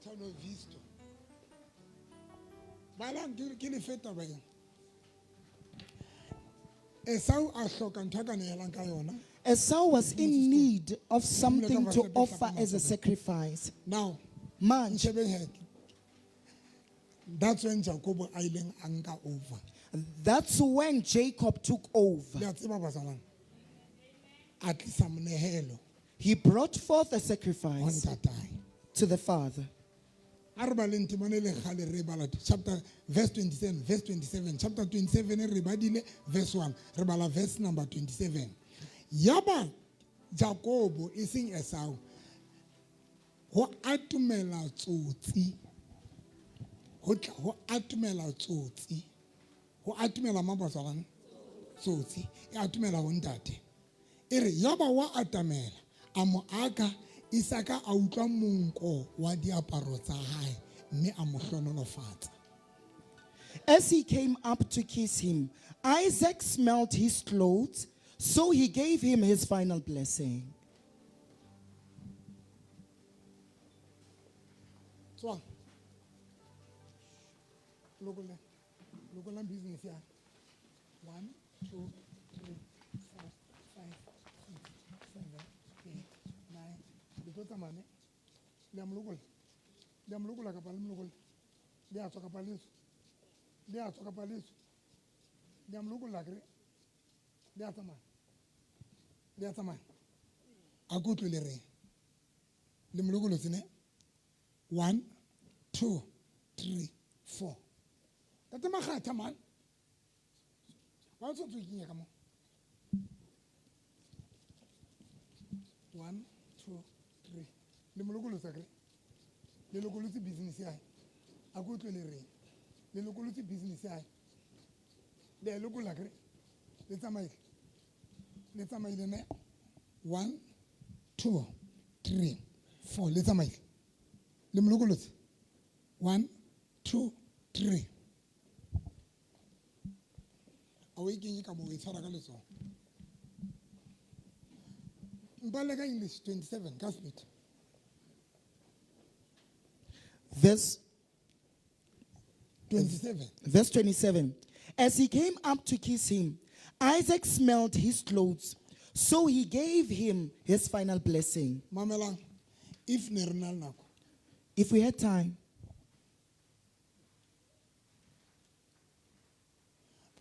Antonio Visto. Balang ke le fe taba ena. Esau a hloka ntho a ka nehelang ka yona. Esau was in need of something to offer as a sacrifice. Now, Manje, nshebeng he. That's when Jacob a ileng a nka over. that's when Jacob took over. Le a tseba bazalwane. A tlisa monehelo He brought forth a ho sacrifice ntatae. to the father. A re baleng temana e le kgale re e bala chapter verse 27, verse 27, chapter 27 re badile verse 1, re bala verse number 27. Yaba Jakobo e seng Esau ho atomela tsotsi, ho tla ho atomela tsotsi, ho atomela mang bazalwane? Tsotsi e atomela ho ntate. E re yaba wa atamela a mo aka, Isaka a utlwa monko wa diaparo tsa hae mme a mo hlohonolofatsa. As he came up to kiss him, Isaac smelled his clothes, so he gave him his final blessing. Tswang. Lokolla. Lokolla business ya. 1, 2, 3, 4, 5, 6, 7, 8, 9. Le tlo tsamaya ne? Le a mo lokolla? Le a mo lokolla kapa le mo lokolla? Le a tswa kapa le tswe? Le a tswa kapa le tswe? Le a mo lokolla akere? Le a tsamaya? Le a tsamaya? A ke utlwe le reng? Le mo lokolotse ne? 1, 2, 3, 4. Tate Makgatha man. Wa o tshwanetse o ikenye ka mo. 1, 2, 3. Le mo lokolotse akere? Le lokolotse business ya hae. A ke utlwe le reng? Le lokolotse business ya hae. Le a e lokolla akere? Le tsamaile. Le tsamaile ne? 1, 2, 3, 4. Le tsamaile. Le mo lokolotse. 1, 2, 3. A o e kenye ka moo, o e tshwara ka letsoho. Mpalle ka English 27 ka speed. Verse 27. Verse 27. As he came up to kiss him, Isaac smelled his clothes, so he gave him his final blessing. Mamelang, if ne re na le nako. If we had time.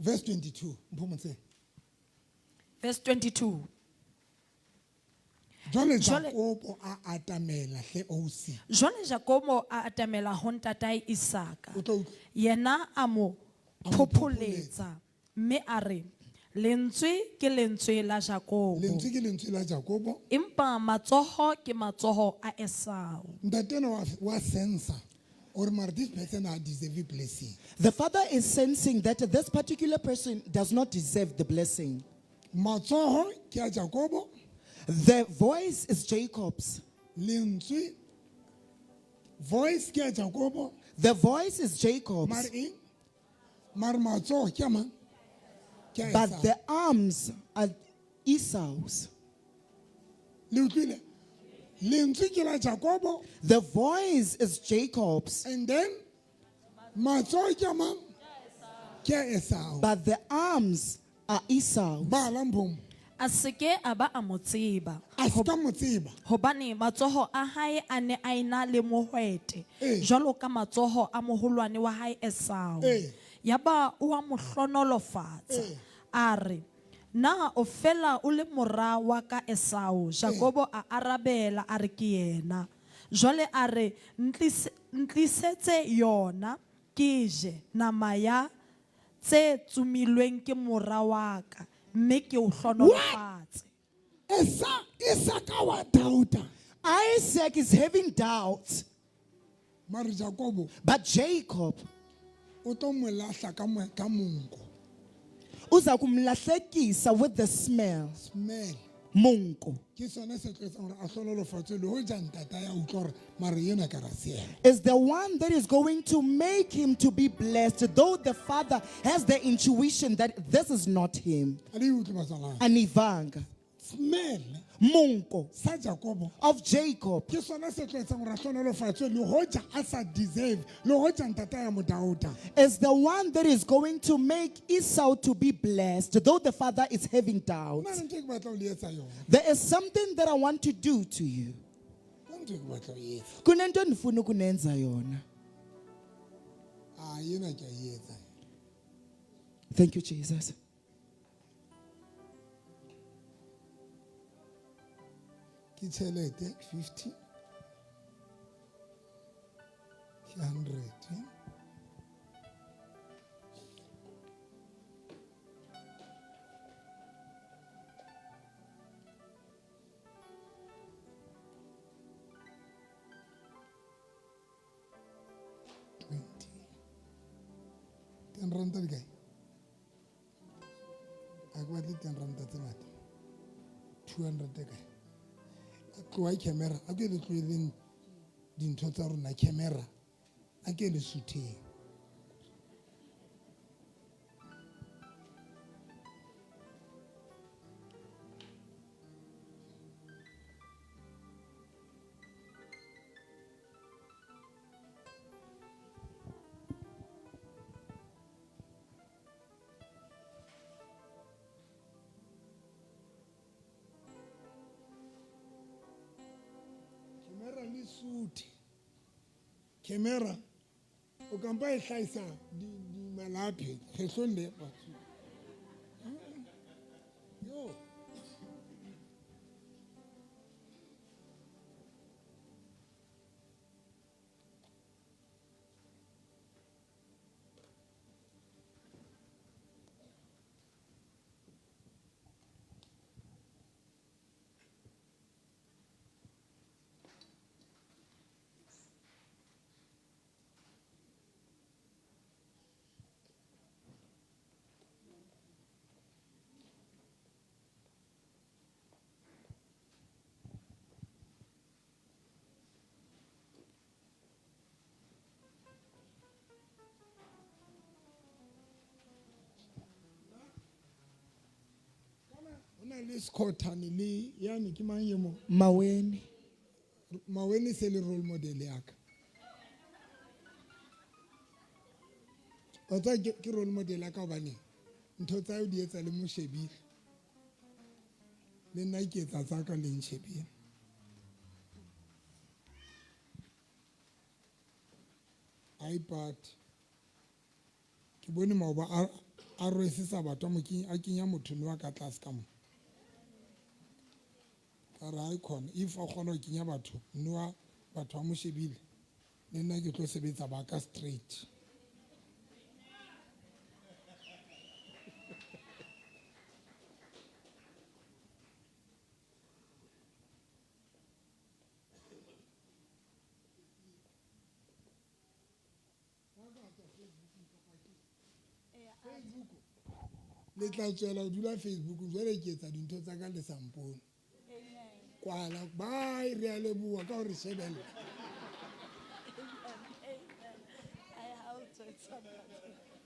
Verse 22, Mphomotse. Verse 22. Jwale Jwale Jakobo a atamela hle OC. Jwale Jakobo a atamela ho ntatae Isaka. O tlo utlwa. Yena a mo A mo phopholetsa mme a re, lentswe ke lentswe la Jakobo. Lentswe ke lentswe la Jakobo. Empa matsoho ke matsoho a Esau. Ntate enwa wa sensa or mara this person ha deserve blessing. The father is sensing that this particular person does not deserve the blessing. Matsoho ke a Jakobo. The voice is Jacob's. Lentswe voice ke a Jakobo. The voice is Jacob's. Mara eng? Mara matsoho ke a mang? Ke a But Esau. the arms are Esau's. Le utlwile? Lentswe ke la Jakobo. The voice is Jacob's. And then matsoho ke a mang? Ke a Esau. But the arms are Esau's. Ba la mphomo. A se ke a ba a mo tseba. A se ka mo tseba. Hobane matsoho a hae a ne a ena le mohwete. Eh. Jwalo ka matsoho a moholwane wa hae Esau. Eh. Yaba o a mo hlonolofatsa. Eh. A re, na o fela o le mora wa ka Esau? Eh. Jakobo a arabela a re ke yena. Jwale a re, ntlisetse yona ke je nama ya tse tsomilweng ke mora wa ka, mme ke o hlonolofatse. Esa, Isaka wa doubta. Isaac is having doubts. Mara Jakobo, But Jacob, o tlo mo lahla ka ka monko. uza kumlahlekisa with the smell. Smell. Monko. Ke sone se tlo etsang hore a hlonolofatswe le hoja ntata ya utlwa hore mara ena ka ra se yena. Is the one that is going to make him to be blessed, though the father has the intuition that this is not him. A le utlwe batswalane. Anivanga. Smell. Monko sa Jakobo of Jacob ke sona se tlo etsang hore a hlohonolofatswe le hoja a sa deserve le hoja ntata ya mo doubta. Is the one that is going to make Esau to be blessed, though the father is having Ho na doubts. le ntho e ke batla ho le etsa yona. There is something that I want to do to you. Ka ntho e ke batla ho e etsa. Kunento endifuna ukunenza yona. Ah, ena ke a e etsa. Thank you, Jesus. Ke tjhelete 50 ke 100 20 10 ranta di kae? Ha ke batle 10 ranta tse ngata. 200 e kae? Tloha camera, a ke le tlohelleng dintho tsa rona camera, a ke le sutheng. Camera le suthe. Camera o kampa e hlahisa di malapi kgetlong le batho. Yo. Ho na le Skhothane le yane ke mang e mo? Maweni. Maweni se le role model ya ka. Wa tseba ke role model ya ka hobane ntho tsa hae o di etsa le mo shebile. Le nna ke etsa tsa ka le nshebile. iPad. Ke bone maoba a rwesisa batho a mo kenya, a kenya motho no a ka tlase ka mo. Ka re ha e khona, if a kgona ho kenya batho noa, batho ba mo shebile, le nna ke tlo sebetsa ba ka straight. Facebook. Le tla tswela ho dula Facebook, jwale ke etsa dintho tsa ka le sa mpone. Kwala, bye, re a leboha ka hore shebella. Amen. Amen.